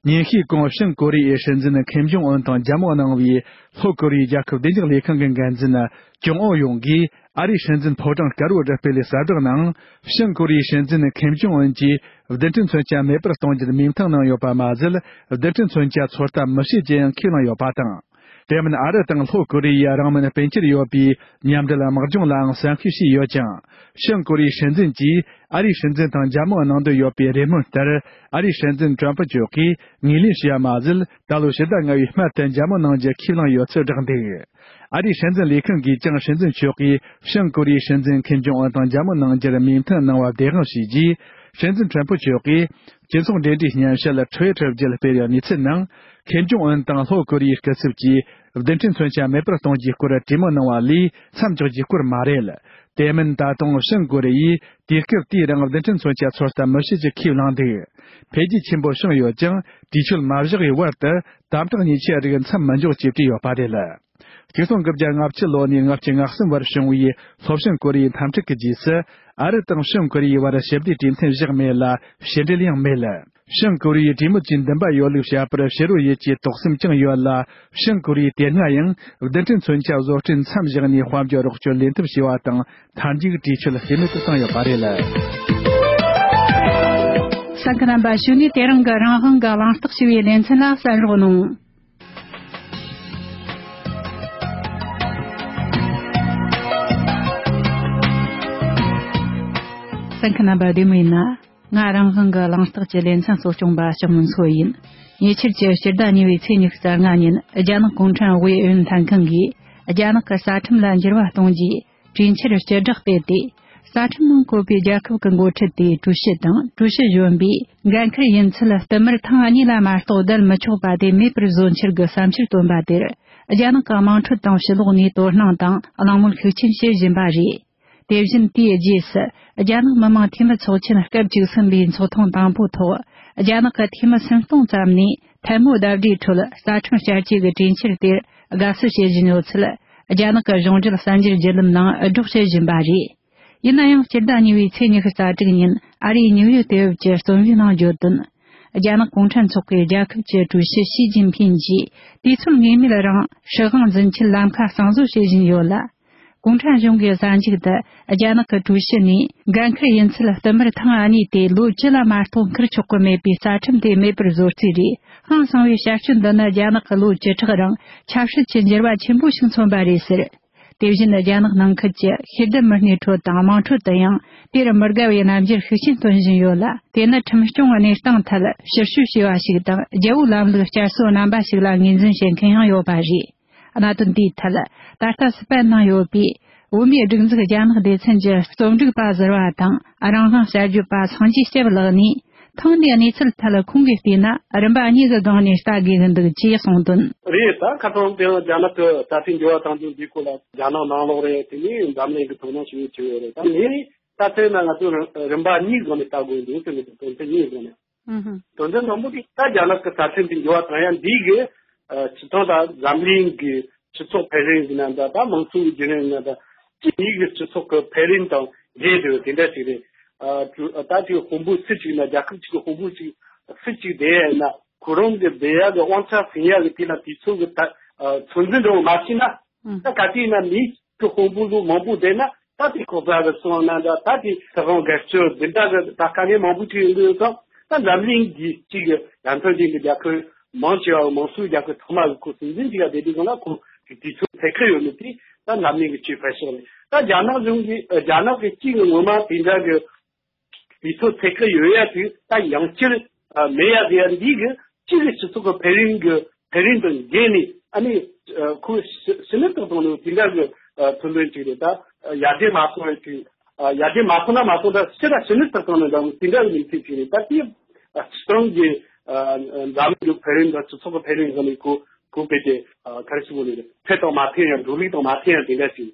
ཉིན་ཤས་གོང་བྱང་ཀོ་རི་ཡའི་སྲིད་འཛིན་ཁིམ་ཇོང་ཨུན་དང་མཇལ་མོལ་གནང་བའི་ལྷོ་ཀོ་རི་ཡའི་རྒྱལ་ཁབ་བདེ་འཇགས་ལས་ཁང་གི་འགན་འཛིན་ཀྱུང་ཨོ་ཡུང་གིས་ཨ་རིའི་སྲིད་འཛིན་ཕོ་བྲང་དཀར་པོར་སྤྲད་པའི་ལས་གསལ་བསྒྲགས་ནང་། བྱང་ཀོ་རི་ཡའི་སྲིད་འཛིན་ཁིམ་ཇོང་ཨུན་གྱིས་རྡུལ་ཕྲན་མཚོན་ཆ་མེད་པར་གཏོང་རྒྱུར་མོས་མཐུན་གནང་ཡོད་པ་མ་ཟད། རྡུལ་ཕྲན་མཚོན་ཆ་ཚོད་ལྟ་མི་བྱེད་ཅེས་ཡང་ཁས་བླངས་ཡོད་པ་དང་། དེ་མིན་ཨ་རི་དང་ལྷོ་ཀོ་རི་ཡའི་རང་མོས་སྤེལ་འཁྱེར་ཡོད་པའི་མཉམ་འབྲེལ་དམག་སྦྱོང་ལའང་བསམ་ཤེས་བྱས་ཡོད་ཀྱང་། བྱང་ཀོ་རི་ཡའི་སྲིད་འཛིན་གྱིས་ཨ་རིའི་སྲིད་འཛིན་དང་མཇལ་མོལ་གནང་འདོད་ཡོད་པའི་རེ་སྨོན་ལྟར། ཨ་རིའི་སྲིད་འཛིན་ཁྲོམ་ཕུ་མཆོག་གིས་ངོས་ལེན་བྱས་པ་མ་ཟད། ད་ལོའི་ཕྱི་ཟླ་ལྔ་པའི་སྨད་དུ་མཇལ་མོལ་གནང་རྒྱུ་ཁས་བླངས་ཡོད་ཚུལ་བསྒྲགས་འདུག། ཨ་རིའི་སྲིད་འཛིན་ལས་ཁུངས་ཀྱིས་ཀྱང་སྲིད་འཛིན་མཆོག་གིས་བྱང་ཀོ་རི་ཡའི་སྲིད་འཛིན་ཁིམ་ཇོང་ཨུན་དང་མཇལ་མོལ་གནང་རྒྱུར་མོས་མཐུན་གནང་བ་བདེན་དཔང་བྱས་རྗེས། སྲིད་འཛིན་ཁྲོམ་ཕུ་མཆོག་གིས་སྤྱི་ཚོགས་འབྲེལ་མཐུད་སྙན་ཞུ་ལ་ཁྲི་ཝི་ཊར་བརྒྱུད་སྤེལ་བའི་གནས་ཚུལ་ནང་། ཁིམ་ཇོང་ཨུན་དང་ལྷོ་ཀོ་རི་ཡའི་སྐུ་ཚབ་ཀྱིས་རྡུལ་ཕྲན་མཚོན་ཆ་མེད་པར་གཏོང་རྒྱུའི་སྐོར་གྲོས་མོལ་གནང་བ་ལས་མཚམས་འཇོག་རྒྱུའི་སྐོར་མ་རེད། དེ་མིན་ད་དུང་བྱང་ཀོ་རི་ཡས་དུས་སྐབས་དེའི་རིང་རྡུལ་ཕྲན་མཚོན་ཆ་ཚོད་ལྟ་མི་བྱེད་ཀྱི་ཁས་བླངས་འདུག། འཕེལ་རྒྱས་ཆེན་པོ་བྱུང་ཡོད་ཀྱང་། དུས་ཚོད་མ་བཞག་པའི་བར་དུ་དམ་དྲག་ཉེས་ཆད་རིགས་མཚམས་མི་འཇོག་ཅེས་བྲིས་ཡོད་པ་རེད། གཅིག་སྟོང་དགུ་བརྒྱ་ལྔ་བཅུ་ལོ་ནས་ལྔ་བཅུ་ང་གསུམ་བར་བྱུང་བའི་ལྷོ་བྱང་ཀོ་རི་ཡའི་འཐབ་འཁྲུག་གི་རྗེས་སུ། ཨ་རི་དང་བྱང་ཀོ་རི་ཡའི་བར་ཞི་བདེའི་གྲོས་མཐུན་བཞག་མེད་ལ། ཕྱི་འབྲེལ་ཡང་མེད། བྱང་ཀོ་རི་ཡའི་གྲོས་མོལ་གྱི་འདུན་པ་ཡོད་ལུགས་བཤད་པར་ཕྱི་རོལ་ཡུལ་གྱི་དོགས་སེམས་ཀྱང་ཡོད་ལ། བྱང་ཀོ་རི་ཡས་དེ་སྔ་ཡང་རྡུལ་ཕྲན་མཚོན་ཆ་བཟོ་སྐྲུན་མཚམས་བཞག་ནས་དཔལ་འབྱོར་རོགས་སྐྱོར་ལེན་ཐབས་བྱས་པ་དང་མཐའ་མཇུག་གྲོས་ཆོད་ལྷོད་མེད་དུ་བཏང་ཡོད་པ་རེད། གསན་མཁན་རྣམ་པ། གཞུག་ནས་དེ་རིང་གི་རང་དབང་གི་གླེང་སྟེགས་ཞེས་པའི་ལེ་ཚན་ལ་གསན་རོགས་གནང་། གསན་མཁན་རྣམ་པ་བདེ་མོ་ཡིན་ན། ང་རང་དབང་གི་གླེང་སྟེགས་ཀྱི་ལེ་ཚན་གཙོ་སྐྱོང་པ་ལྕགས་མོ་མཚོ་ཡིན། ཉེ་ཆར་གྱི་སྤྱི་ཟླ་གཉིས་པའི་ཚེས་ཉི་ཤུ་རྩ་ལྔ་ཉིན་རྒྱ་ནག་གུང་ཁྲན་ཝེ་ཨུན་ལྷན་ཁང་གིས་རྒྱ་ནག་གི་རྩ་ཁྲིམས་ལ་འགྱུར་བ་གཏོང་རྒྱུའི་གྲོས་འཆར་སྤྱི་བསྒྲགས་སྤེལ་ཏེ། རྩ་ཁྲིམས་ནང་བཀོད་པའི་རྒྱལ་ཁབ་ཀྱི་འགོ་ཁྲིད་དེ་ཀྲུའུ་ཞི་དང་ཀྲུའུ་ཞི་གཞོན་པས་འགན་འཁུར་ཡིན་ཚུལ་བསྟུད་མར་ཐེངས་གཉིས་ལ་མ་གཏོགས་བསྡད་མི་ཆོག་པ་དེ་མེད་པར་བཟོ་འཆར་གྱི་བསམ་འཆར་བཏོན་པ་དེར། རྒྱ་ནག་གི་དམངས་ཁྲོད་དང་ཕྱི་ལོགས་ནས་དོ་སྣང་དང་གླེང་མོལ་ཤུགས་ཆེན་བྱེད་བཞིན་པ་རེད། དེ་བཞིན་དེའི་རྗེས་སུ། རྒྱ་ནག་མི་དམངས་འཐུས་མི་ཚོགས་ཆེན་སྐབས་བཅུ་གསུམ་པའི་ཚོགས་ཐེངས་དང་པོའི་ཐོག་རྒྱ་ནག་གི་འཐུས་མི་སུམ་སྟོང་ཙམ་ནས་ཐལ་མོ་བརྡ་སྦྲེལ་ཁྲོད་རྩ་ཁྲིམས་བསྐྱར་བཅོས་ཀྱི་གྲོས་འཆར་དེར་དགའ་བསུ་བྱེད་བཞིན་ཡོད་ཚུལ། རྒྱ་ནག་གི་གཞུང་འབྲེལ་གསར་འགྱུར་བརྒྱུད་ལམ་ནང་སྒྲོག་བྱེད་བཞིན་པ་རེད། ཡིན་ན་ཡང་སྤྱི་ཟླ་གཉིས་པའི་ཚེས་ཉི་ཤུ་རྩ་དྲུག་ཉིན་ཨ་རིའི་ནིའུ་ཡོག་དུས་བབ་ཀྱི་རྩོམ་ཡིག་ནང་བརྗོད་དོན། རྒྱ་ནག་གུང་ཁྲན་ཚོགས་པའི་རྒྱལ་ཁབ་ཀྱི་ཀྲུའུ་ཞི་ཞི་ཅིན་ཕིན་གྱིས་དུས་ཚོད་ངེས་མེད་རིང་སྲིད་དབང་འཛིན་ཆེད་ལམ་ཁ་གཙང་བཟོ་བྱེད་བཞིན་ཡོད་ལ། གུང་ཁྲན་གཞུང་གི་གསར་འཇུག་ཏུ་རྒྱ་ནག་གི་ཀྲུའུ་ཞི་ནས་འགན་འཁུར་ཡིན་ཚུལ་བསྟུད་མར་ཐེངས་གཉིས་ཏེ་ལོ་བཅུ་ལ་མ་གཏོགས་འཁུར་ཆོག་གི་མེད་པའི་རྩ་ཁྲིམས་དེ་མེད་པར་བཟོ་རྩིས་རེད། ཧང་སང་བའི་བྱ་སྤྱོད་འདི་ནི་རྒྱ་ནག་གི་ལོ་བཅུ་ཕྲག་རིང་ཆབ་སྲིད་ཀྱི་འགྱུར་བ་ཆེན་པོ་ཞིག་མཚོན་པ་རེད་ཟེར། དེ་བཞིན་རྒྱ་ནག་ནང་ཁུལ་གྱི་ཤེས་ལྡན་མི་སྣའི་ཁྲོད་དང་དམངས་ཁྲོད་དུ་ཡང་དེར་མི་དགའ་བའི་རྣམ་འགྱུར་ཤུགས་ཆེན་སྟོན་བཞིན་ཡོད་ལ། དེ་ནི་ཁྲིམས་སྐྱོང་གནས་སྟངས་ཐད་ཕྱིར་བཤོལ་བྱས་པ་ཞིག་དང་རྒྱལ་པོའི་ལམ་ལུགས་བསྐྱར་གསོ་རྣམ་པ་ཞིག་ལ་ངོས་འཛིན་བྱེད་མཁན་ཡང་ཡོད་པ་རེད། གནད་དོན་དེའི་ཐད་ད་ལྟ་སི་པན་ནང་ཡོད་པའི་བོད་མིའི་སྒྲིག་འཛུགས་རྒྱ་ནག་སྡེ་ཚན་གྱི་རྩོམ་སྒྲིག་པ་ཟུར་པ་དང་རང་དབང་གསར་བརྗེ་བ་སངས་རྒྱས་སྐྱབས་ལགས་ནས། ཐེངས་འདིའི་གནས་ཚུལ་ཐད་ཁོང་གིས་བལྟས་ན་རིམ་པ་གཉིས་ཀྱི་སྒང་ནས་ལྟ་དགོས་ཀྱི་འདུག་ཅེས་གསུངས་དོན། རེད། ད་ཁ་སང་དེ་རྒྱ་ནག་གི་རྩ་ཁྲིམས་འགྱུར་བ་བཏང་རྒྱུ་འདིའི་སྐོར་ལ་རྒྱ་ནག་ནང་ལོགས་རེད། དེ་ནས་འཛམ་གླིང་གི་དོ་སྣང་ཞིག་བྱས་ཡོད་རེད། ད་ངས་ལྟ་ཚུལ་ན་ང་ཚོ་རིམ་རིམ་པ་གཉིས་སྒང་ནས་ལྟ་དགོས་འདུག་ཟེར་གྱི་འདུག་དོན་ཚན་གཉིས་སྒང་ནས། ཨུ་ཧུ། དོན་ཚན་དང་པོ་དེ་ད་རྒྱ་ནག་གི་རྩ་ཁྲིམས་དེ་འགྱུར་བ་བཏང་ཡ་འདི་གི་ཨ་སྤྱི་ཚོགས་དང་འཛམ་གླིང་གི་སྤྱི་ཚོགས་འཕེལ་རིམ་ཡིན་ན་འདྲ། ད་དམངས་གཙོའི་བརྒྱུད་རིམ་ཡིན་ན་འདྲ། གཅིག་མི་གི་སྤྱི་ཚོགས་ཀྱི་འཕེལ་རིམ་དང་འབྲེལ་དེ་དེ་འདྲ་ཞིག་རེད། ཨ་ད་དེ་དཔོན་པོ་སུ་གཅིག་ན་རྒྱལ་ཁབ་གཅིག་གི་དཔོན་པོ་གཅིག་སུ་གཅིག་བསྡད་ཡ་ཡིན་ན་ཁོ་རང་གི་བསྡད་ཡ་གི་དབང་ཆ་ཟིན་ཡ་གི་དེ་ལ་དུས་ཚོད་ཀྱི་ད་ཨ་ཚོད་འཛིན་འདྲ་བོ་མ་བྱས་ན། ཨང་། ད་ག་དུས་ཡིན་ན་མི་གི་དཔོན་པོ་ལོ་མང་པོ་བསྡད་ན་ད་དེ་ཁོག་ཟ་གི་སོང་ན་འདྲ། ད་དེ་ས་ཁང་སྒེར་གཅོད་འདི་འདྲ་གི་ད་དཀའ་ངལ་མང་པོ་ཅིག་ཡོང་གི་ཡོད་ཙང་། ད་འཛམ་གླིང་གི་གཅིག་གི་ཡར་ཐོན་ཅན་གྱི་རྒྱལ་ཁབ་མང་ཆེ་བ་མང་གཙོའི་རྒྱལ་ཁབ་ཚང་མ་གི་ཁོ་སྲིད་འཛིན་གཅིག་ལ་བསྡད་དུས་སྒང་ལ་ཁོ་དུས་ཚོད་ཚད་བཀག་ཡོད་ནི་དེ་ད་འཛམ་གླིང་གི་སྤྱིའི་འཕེལ་ཕྱོགས་རེད། ད་རྒྱ་ནག་གཞུང་གི་རྒྱ་ནག་གི་གཅིག་གི་ངོ་མ་དེ་འདྲ་གི་དུས་ཚོད་ཚད་བཀག་ཡོད་ཡ་དེ་ད་ཡང་བསྐྱར་མེད་ཡ་དེ་ཡ་འདི་གི་གཅིག་གི་སྤྱི་ཚོགས་ཀྱི་འཕེལ་རིམ་གྱི་འཕེལ་རིམ་དང་འགལ་ནས། ཨ་ནི་ཁོ་ཕྱི་ནས་ཏག་ཏག་ནས་དེ་འདྲ་གི་ཐོན་དོན་ཅིག་རེད། ད་ཡར་རྒྱས་མ་སོང་བའི་དུས། ཡར་རྒྱས་མ་སོང་ན་མ་སོང་། ད་ཕྱི་ལ་ཕྱི་ནས་ཏག་ཏག་ནས་འདྲ་བོ་དེ་འདྲ་གི་མིང་ཚིག་ཅིག་རེད། ད་དེ་སྤྱི་བཏང་གི་འཛམ་གླིང་གི་འཕེལ་རིམ་དང་སྤྱི་ཚོགས་ཀྱི་འཕེལ་རིམ་ཟེར་ནས་ཁོ་ཁོ་དཔེ་དེ་ག་རེ་ཞུ་དགོས་རེད། འཕེལ་དང་མ་འཕེལ་ཡང་འགྲོ་ལུགས་དང་མ་འཕེལ་ཡང་དེ་འདྲ་ཞིག་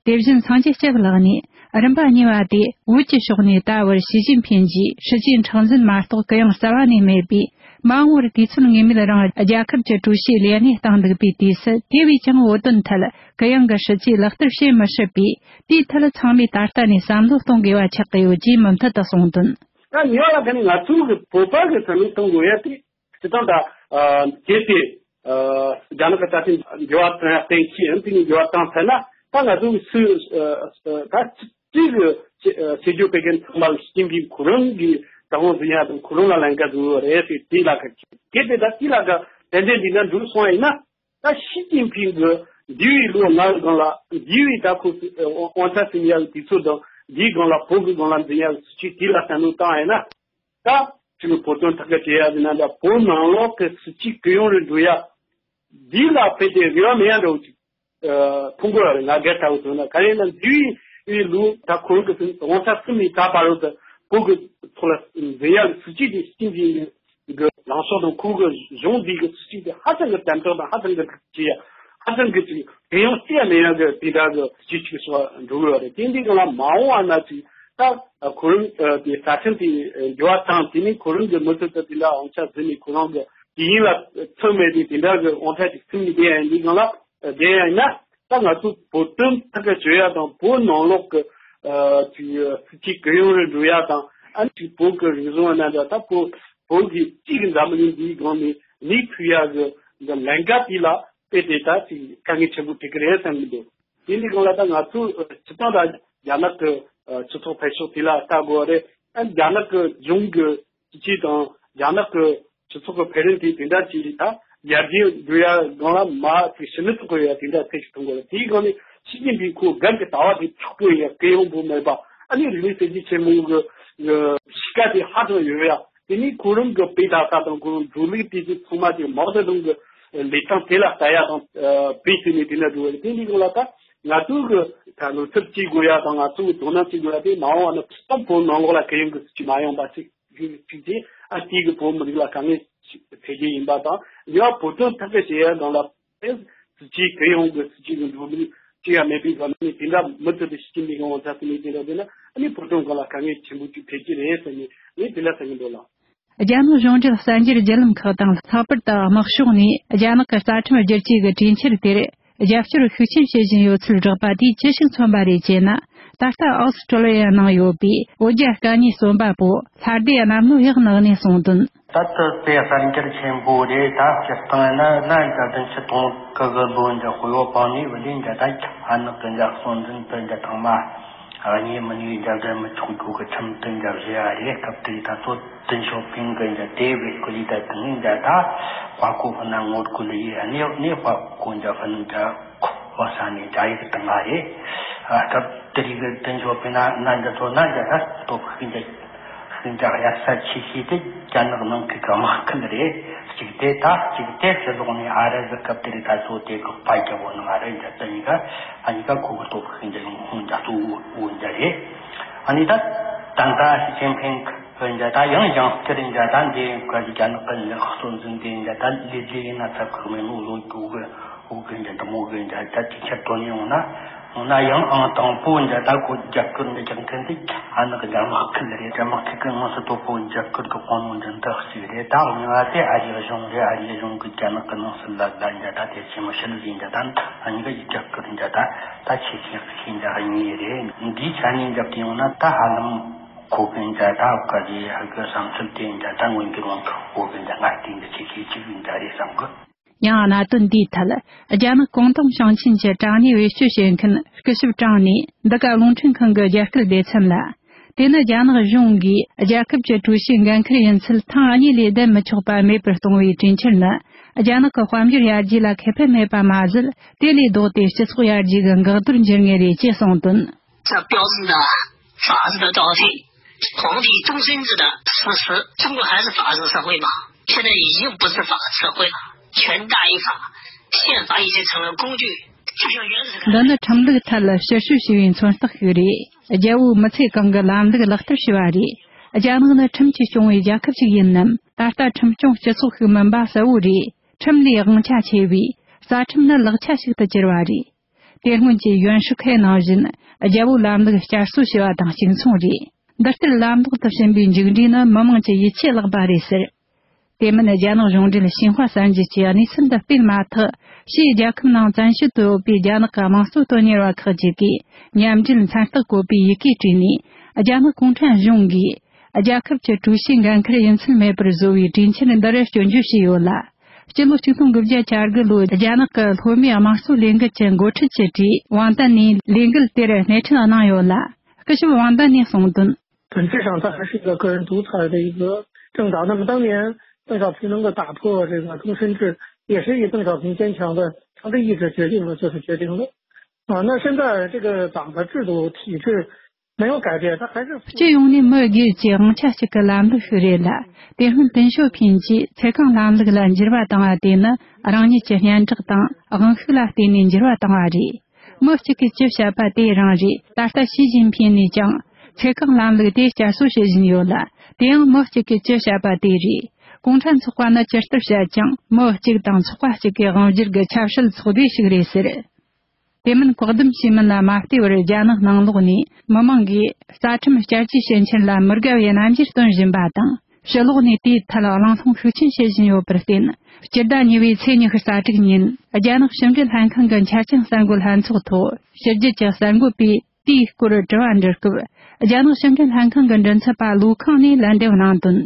དེ་བཞིན་སངས་རྒྱས་སྐྱབས་ལགས་ནས་རིམ་པ་གཉིས་པ་དེ་བོད་ཀྱི་ཕྱོགས་ནས་ད་བར་ཞི་ཅིན་ཕིན་གྱིས་སྲིད་ཇུས་མཁྲེགས་འཛིན་མ་གཏོགས་གུ་ཡངས་རྩ་བ་ནས་མེད་པས། མ་འོངས་པར་དུས་ཚོད་ངེས་མེད་རིང་རྒྱལ་ཁབ་ཀྱི་ཀྲུའུ་ཞིའི་ལས་གནས་བཏང་འདུག་པའི་དུས་སུ། དེ་བས་ཀྱང་བོད་དོན་ཐད་གུ་ཡངས་ཀྱི་སྲིད་ཇུས་ལག་བསྟར་བྱེད་མི་སྲིད་པས། དེའི་ཐད་ཚང་མས་ད་ལྟ་ནས་བསམ་བློ་གཏོང་དགོས་པ་ཆགས་ཀྱི་ཡོད་ཅེས་མུ་མཐུད་དུ་གསུངས་དོན། ད་ཉེ་བ་ལ་ད་ནི་ང་ཚོ་གི་བོད་པ་གི་བསམ་བློ་གཏོང་དགོས་ཡ་དེ། སྤྱིར་བཏང་ད་ཨ་གལ་ཏེ་ཨ་རྒྱ་ནག་གི་རྩ་ཁྲིམས་འགྱུར་བ་བཏང་ཡ་གཏན་འཁེལ་ཡིན། དེ་ནས་འགྱུར་བ་བཏང་ཚར་ན་ད་ང་ཚོ་གི་སུ་ཨ་ཨ་ད་སྤྱི་གི་ཆེ་ཨ་ཆེ་བརྗོད་སྤེལ་མཁན་ཚང་མ་ལ་སྐྱིན་གྱིས་ཁོ་རང་གི་ད་ཧོང་ཟིན་ཡ་དང་ཁོ་རང་ལ་ལན་འགའ་འགྲོ་གི་རེད་ཟེར། དེ་ལ་ཁ་གལ་ཏེ་ད་དེ་ལ་ཁ་ཏན་ཏན་འདི་ན་འགྲོ་སོང་ཡིན་ན། ད་ཞི་ཅིན་ཕིང་གི་འདས་པའི་ལོ་ལྔ་གི་སྒང་ལ་འདས་པའི་ད་ཁོ་དབང་ཆ་ཟིན་ཡ་གི་དུས་ཚོད་དང་འདིའི་སྒང་ལ་བོད་ཀྱི་སྒང་ལ་འཛིན་ཡ་གི་སྲིད་བྱུས་དེ་ལ་བསམ་བློ་བཏང་ཡ་ན། ད་ཅིག་བོད་དོན་ཐག་གཅོད་བྱེད་ཡ་ཟེར་ན་འདྲ། བོད་ནང་ལོགས་ཀྱི་སྲིད་བྱུས་གུ་ཡངས་རུ་འགྲོ་ཡ་འདི་ལ་དཔེ་དེ་རེ་བ་མེད་ཡ་འདྲ་བོ་ཅིག་ཨ་མཐོང་གི་ཡོད་རེད། ང་སྒེར་ལྟ་བུ་མཚོན་ན། གང་ཡིན་ན་འདས་པའི་ལོ་ད་ཁོ་རང་གི་དབང་ཆ་ཟིན་ནས་ད་བར་དུ་བོད་ཀྱི་ཐོག་ལ་འཛིན་ཡ་གི་སྲིད་བྱུས་དེ་ཞི་ཅིན་ཕིང་གི་ལངས་ཕྱོགས་དང་ཁོ་གི་གཞུང་འདི་གི་སྲིད་བྱུས་དེ་ཧ་ཅང་གི་དམ་དྲག་དང་ཧ་ཅང་གི་ཅི་ཡ་ཧ་ཅང་གི་ཅིག་གུ་ཡངས་ཅི་ཡ་མེད་ཡ་གི་དེ་འདྲ་གི་སྲིད་བྱུས་ཤིག་སོགས་འགྲོ་གི་ཡོད་རེད། དེ་འདི་གང་ལ་མ་འོངས་པ་ན་ཅིག་ད་ཁོ་རང་དེ་རྩ་ཁྲིམས་དེ་འགྱུར་བ་བཏང་། དེ་ནས་ཁོ་རང་གི་མུ་མཐུད་དུ་དེ་འདྲ་དབང་ཆ་ཟིན་ནས་ཁོ་རང་གི་དུས་ཡུན་ལ་ཚོད་མེད་དེ་དེ་འདྲ་གི་དབང་ཆ་ཅིག་ཟིན་ནས་བསྡད་ཡ་འདི་གང་ལ་བསྡད་ཡ་ཡིན་ན། ད་ང་ཚོ་བོད་དོན་ཐག་གཅོད་ཡ་དང་བོད་ནང་ལོགས་ཀྱི་ཨ་ཅིག་སྲིད་བྱུས་གུ་ཡངས་རུ་འགྲོ་ཡ་དང་། ཨ་ནི་ཅིག་བོད་ཀྱི་རིག་གཞུང་ཡིན་ན་འདྲ། ད་བོད་ བོད་ཀྱི་སྤྱི་གི་འཛམ་གླིང་འདིའི་སྒང་ནས་ནུས་ཐུབ་ཡ་གི་གི་ལས་འགན་དེ་ལ་དཔེ་དེ་ད་ཅིག་དཀའ་ངལ་ཆེན་པོ་འཕྲད་ཀྱི་རེད་བསམ་གྱི་འདུག་དེ་འདི་སྒང་ལ་ད་ང་ཚོ་སྤྱི་བཏང་ད་རྒྱ་ནག་གི་སྤྱི་ཚོགས་འཕེལ་ཕྱོགས་དེ་ལ་ལྟ་དགོས་པ་རེད། ཨ་རྒྱ་ནག་གི་གཞུང་གི་སྲིད་ཇུས་དང་རྒྱ་ནག་གི་སྤྱི་ཚོགས་ཀྱི་འཕེལ་རིམ་དེ་དེ་འདྲ་ཅིག་ད་ཡར་རྒྱས་འགྲོ་ཡ་སྒང་ལ་མ་ཅིག་ཕྱི་ནུས་ཐོག་གི་ཡ་དེ་འདྲ་ཚད་ཅིག་མཐོང་དགོས་རེད། དེའི་སྒང་ནས་ཞི་ཅིན་ཕིང་ཁོ་སྒེར་གྱི་ལྟ་བ་དེ་དྲག་པོ་ཡ་གུ་ཡངས་པོ་མེད་པ། ཨ་ནི་རིག་གནས་གསར་བརྗེ་ཆེན་མོ་གི་གི་གཤིས་ཀ་དེ་ཧ་ཅང་ཡོད་ཡ། དེ་ནས་ཁོ་རང་གི་དཔེ་ལྟ་ས་དང་ཁོ་རང་འགྲོ་ལུགས་དེ་ཚོ་ཚང་མ་དེ་མང་དུ་རང་གི་ལས་སྟངས་དེ་ལ་ལྟ་ཡ་དང་དཔེ་བལྟས་ནས་དེ་འདྲ་འགྲོ་བ་རེད། དེ་འདི་སྒང་ལ་ད་ང་ཚོ་གི་ད་ལོ་ཚབ་བྱེད་དགོས་ཡ་དང་ང་ཚོ་གི་དོ་སྣང་བྱེད་དགོས་ཡ་དེ་མ་འོངས་པ་ན་ཕུགས་བོད་ནང་ལོགས་ལ་གུ་ཡངས་གི་སྲིད་ཇུས་མ་ཡོང་པ་ཞིག་ཞིག་ཅིག་ཨ་དེ་གི་བོད་མི་རིགས་ལ་དཀའ་ངལ་ཞིག་འཕྲད་རྒྱུ་ཡིན་པ་དང་། གཉིས་པ་བོད་དོན་ཐག་གཅོད་བྱེད་ཡ་སྒང་ལ་སྲིད་ཇུས་གུ་ཡངས་གི་སྲིད་ཇུས་གི་འགྲོ་ལུགས་ཅིག་ཡང་མེད་པའི་སྒང་ནས་དེ་འདྲ་མུ་མཐུད་དུ་ཞི་ཅིན་ཕིང་གི་དབང་ཆ་ཟིན་ནས་དེ་འདྲ་བསྡད་ན་ཨ་ནི་བོད་དོན་སྒང་ལ་དཀའ་ངལ་ཆེན་པོ་ཅིག་འཕྲད་ཀྱི་རེད་ཟེར་ནས་ངས་དེ་འདྲ་ཟེར་གྱི་འདུག་ལགས། རྒྱ་ནག་གཞུང་འབྲེལ་གསར་འགྱུར་བརྒྱུད་ལམ་ཁག་དང་ལྷག་པར་དུ་དམག་ཕྱོགས་ནས་རྒྱ་ནག་གི་རྩ་ཁྲིམས་བསྒྱུར་བཅོས་ཀྱི་གྲོས་འཆར་དེར་རྒྱབ་སྐྱོར་ཤུགས་ཆེན་བྱེད་བཞིན་ཡོད་ཚུལ་བསྒྲགས་པ་དེས་ཅི་ཞིག་མཚོན་པ་རེད་ཅེ་ན། ད་ལྟ་ཨོ་སི་ཀྲོ་ལི་ཡ་ནང་ཡོད་པའི་བོད་རྒྱ་དཀའ་ཉེ་གསོན་པ་པོ་ལྷ་སྡེ་གནམ་ལོ་ཡག་ནག་ནས་གསུངས་དོན། ད་ལྟ་དཔེ་གསར་འགྱུར་ཆེན་པོ་རེད། ད་སྤྱིར་བཏང་ཡིན་ན་གནའ་བོའི་བདུན་ཅུ་དོན་དགུ་གི་ལོ་འདི་དཔེ་བོ་སྤང་ནས་བུད་ལས་འདི་ད་ཨ་ནག་གི་འཇའ་ཚོན་འཛིན་དུ་འདི་ཐང་མ། གཉིས་མི་གཉིས་རྒྱབ་འདྲ་མི་ཆོག་རྒྱུ་གི་ཁྲིམས་དེ་འཇགས་བཞེས་ཡ་རེད། སྐབས་དེ་ད་ཚོ་ཏེང་ཞའོ་ཕིང་གི་འཇགས་དེ་བས་ཁོ་ལི་ད་དང་འཇགས་ད་དཔའ་ཁོ་ཧ་ན་ངོ་རྒོལ་ཡི་ཨ་ནེ་ནེ་དཔའ་ཁོ་འཇགས་ཧ་ནམ་འཇགས་ཁོ་བ་ས་ནས་འཇགས་ཡི་གི་དང་ང་རེད། སྐབས་དེ་རིགས་གི་ཏེང་ཞའོ་ཕིང་ན་ན་འཇགས་ཚོ་ན་འཇགས་ད་སྟོབས་ཤུགས་འཇགས། ཤིན་ཅང་གཡར་ས་ཆེ་ཤོས་དེ་རྒྱ་ནག་ནང་གི་དམག་ཁུལ་རེད། གཅིག་དེ་ད་གཅིག་དེ་ཕྱི་ལོགས་ནས་ཨ་རི་གི་སྐབས་དེར་ད་ཚོ་དེ་དགག་པ་རྒྱབ་བོ་ནང་ཨ་རི་འཇགས་ད་གཉིས་ཀ་ཨ་གཉིས་ཀ་ཁོ་གི་སྟོབས་ཤུགས་འཇགས་ཡོང་ཁུངས་འཇགས་ཚུལ་འོ་འཇགས་རེད། ཨ་ནི་ད་ད་ད་ཞི་ཅིན་ཕིང་གི་འཇགས་ད་ཡང་ཡང་བསྐྱར་འཇགས་ད་འདི་ག་རྒྱ་ནག་གི་ལག་གསོ་འཛིན་དེ་འཇགས་ད་ལས་ལས་ཡིན་ན་ཚབ་ཁག་མེད་ནོ་ལོ་རྒྱུས་གི་འོ་གི་འདྲ་འདི་མོ་གི་འདྲ་ད་དེ་ཁྱེར་དོན་ཡོང་ན། འོ་ན་ཡང་ཨང་དང་པོ་འདྲ་ད་ཁོ་རྒྱབ་སྐྱོར་འདི་རྒྱག་མཁན་དེ་ཨ་ནག་རྒྱ་དམག་ཁུལ་རེད། རྒྱ་དམག་ཁུལ་གི་དངོས་སུ་དོ་པོ་རྒྱབ་སྐྱོར་གི་དཔུང་ནང་འདི་འདི་ཞིག་རེད། ད་གཉིས་པ་དེ་ཨ་རིའི་གཞུང་རེད། ཨ་རིའི་གཞུང་གི་རྒྱ་ནག་གི་ནང་སྲིད་ལ་ད་འདྲ་ད་དེ་ཆེན་མོ་ཤི་ལི་ལི་འདྲ་ད་ཨ་ནི་གི་རྒྱབ་སྐྱོར་འདྲ་ད་ད་ཆེ་ཤོས་ཤིག་འདྲ་གཉིས་རེད། འདིའི་ཆ་ནས་འཇགས་དེ་ཡོང་ན་ད་ཧ་ལམ་ཁོ་གི་འདྲ་ད་ག་རེ་ཧ་གི་བསམ་ཚུལ་དེ་འདྲ་ད་མངོན་འགྱུར་ཡོང་ཐུབ་གོ་གི་འདྲ་ང་དེ་འདྲ་ཆེ་ཤོས་གཅིག་འདྲ་རེད་བསམ་གི། ཡང་གནད་དོན་འདིའི་ཐད། རྒྱ་ནག་ཀོང་ཏུང་ཞིང་ཆེན་གྱི་དྲང་གནས་བེད་སྤྱོད་བྱེད་མཁན་སྐུ་ཞབས་ཀྲང་ནས་འདི་ག་རླུང་འཕྲིན་ཁང་གི་རྒྱ་སྐད་སྡེ་ཚན་ལ། དེ་ནི་རྒྱ་ནག་གཞུང་གིས་རྒྱལ་ཁབ་ཀྱི་ཀྲུའུ་ཞིའི་འགན་འཁུར་ཡིན་ཚུལ་ཐེངས་གཉིས་ལས་བསྡད་མི་ཆོག་པ་མེད་པར་གཏོང་བའི་གྲོས་འཆར་ནི། རྒྱ་ནག་གི་དཔལ་འབྱོར་ཡར་རྒྱས་ལ་ཁེ་ཕན་མེད་པ་མ་ཟད། དེ་ལས་ལྡོག་སྟེ་སྤྱི་ཚོགས་ཡར་རྒྱས་ཀྱི་འགག་རྡོར་འགྱུར་ངེས་རེད་ཅེས་གསུངས་དོན། 这标准的法治的道理，皇帝终身制的实施，中国还是法治社会吗？现在已经不是法治社会了，权大于法，宪法已经成了工具，就像原始的 འདི་ནི་ཁྲིམས་ལུགས་ཐད་ལ་ཕྱིར་བཤོལ་བྱས་པའི་མཚོན་རྟགས་ཤིག་རེད། རྒྱལ་པོའི་མི་ཚེ་གང་གི་ལམ་ལུགས་ལག་བསྟར་བྱས་པ་རེད། རྒྱ་ནག་ནི་ཁྲིམས་ཀྱིས་སྐྱོང་བའི་རྒྱལ་ཁབ་ཅིག་ཡིན་ནམ། ད་ལྟ་ཁྲིམས་སྐྱོང་སྤྱི་ཚོགས་ཤིག་མིན་པ་གསལ་བོ་རེད། ཁྲིམས་ལས་དབང་ཆ་ཆེ་བས། རྩ་ཁྲིམས་ནི་ལག་ཆ་ཞིག་ཏུ་གྱུར་པ་རེད། དེ་སྔོན་གྱི་ཡོན་ཧྲི་ཁའི་ནང་བཞིན་རྒྱལ་པོའི་ལམ་ལུགས་བསྐྱར་གསོ་བྱས་པ་དང་གཅིག་མཚུངས་རེད། འདི་ལྟར་ལམ་ལྷོང་དུ་ཕྱིན་པའི་མཇུག་འབྲས་ནི་མི་དམངས་ཀྱི་ཡིད་ཆེས་བརླག་པ་རེད་ཟེར། དེ་མིན་རྒྱ་ནག་གཞུང་འབྲེལ་ཤིན་ཧྭ་གསར་འགྱུར་གྱིས་གནས་ཚུལ་འདི་སྤེལ་མ་ཐག་ཕྱིའི་རྒྱལ་ཁབ་ནང་བཙན་བྱོལ་དུ་ཡོད་པའི་རྒྱ་ནག་གི་དམངས་གཙོ་དོན་གཉེར་བ་ཁག་ཅིག་གིས་མཉམ་འབྲེལ་མཚན་རྟགས་བཀོད་པའི་ཡི་གེ་བྲིས་ནས། རྒྱ་ནག་གུང་ཁྲན་གཞུང་གིས་རྒྱལ་ཁབ་ཀྱི་ཀྲུའུ་ཞིའི་འགན་འཁུར་ཡིན་ཚུལ་མེད་པར་བཟོ་བའི་གྲོས་འཆར་འདི་རུ་སྐྱོན་བརྗོད་བྱས་ཡོད་ལ། སྤྱི་ལོ་ཆིག་སྟོང་དགུ་བརྒྱ་གྱ་དགུ་ལོའི་རྒྱ་ནག་གི་ལྷོ་མིའི་དམངས་གཙོ་ལས་འགུལ་གྱི་འགོ་ཁྲིད་ཀྱི་གྲས་ཝང་ཏན་ནས་ལས་འགུལ་དེར་སྣེ་ཁྲིད་གནང་ཡོད་ལ། སྐུ་ཞབས་ཝང་ཏན་ནས་གསུངས་དོན། 本质上，它还是一个个人独裁的一个政党。那么，当年邓小平能够打破这个终身制，也是以邓小平坚强的强的意志决定了，就是决定了。啊，那现在这个党的制度体制没有改变，它还是 སྤྱི་ཡོངས་ནས་མི་སྒེར་གྱི་དབང་ཆ་གཅིག་གི་ལམ་ལུགས་ཤིག་རེད་ལ། དེ་སྔོན་ཏེང་ཞའོ་ཕིང་གིས་ཚེ་གང་ལམ་ལུགས་ལ་འགྱུར་བ་བཏང་བ་དེ་ནི་རང་ཉིད་ཀྱི་སྙན་གྲགས་དང་དབང་ཤུགས་ལ་བརྟེན་ནས་འགྱུར་བ་བཏང་བ་རེད། མི་གཅིག་གིས་ཅི་བཤད་པ་དེ་རང་རེད། ད་ལྟ་ཞི་ཅིན་ཕིང་ནས་ཀྱང་ཚེ་གང་ལམ་ལུགས་དེ་བསྐྱར་གསོ་བྱེད་བཞིན་ཡོད་ལ། དེ་ཡང་མི་གཅིག་གིས་ཅི་བཤད་པ་དེ་རེད། གུང་ཁྲན་ཚོགས་པ་ནི་ཇི་ལྟར་བཤད་ཀྱང་མི་གཅིག་དང་ཚོགས་པ་གཅིག་གི་དབང་སྒྱུར་གྱི་ཆབ་སྲིད་ཚོགས་སྡེ་ཞིག་རེད་ཟེར། དེ་མིན་བཀག་སྡོམ་བྱས་མིན་ལ་མ་བལྟས་པར་རྒྱ་ནག་ནང་ལོགས་ནས་མི་མང་གིས་རྩ་ཁྲིམས་བསྐྱར་བཅོས་བྱེད་འཆར་ལ་མི་དགའ་བའི་རྣམ་འགྱུར་སྟོན་བཞིན་པ་དང་། ཕྱི་ལོགས་ནས་དེའི་ཐད་གླེང་སློང་ཤུགས་ཆེན་བྱེད་བཞིན་ཡོད་པར་བརྟེན། སྤྱི་ཟླ་གཉིས་པའི་ཚེས་ཉི་ཤུ་རྩ་དྲུག་ཉིན་རྒྱ་ནག་ཕྱི་འབྲེལ་ལྷན་ཁང་གི་འཆར་ཅན་གསར་འགོད་ལྷན་ཚོགས་ཐོག་ཕྱི་རྒྱལ་གྱི་གསར་འགོད་པས་དེའི་སྐོར་དྲི་བ་འདྲི་སྐབས། རྒྱ་ནག་ཕྱི་འབྲེལ་ལྷན་ཁང་གི་མགྲིན་ཚབ་པ་ལུའུ་ཁང་ནས་ལན་འདེབས་གནང་དོན།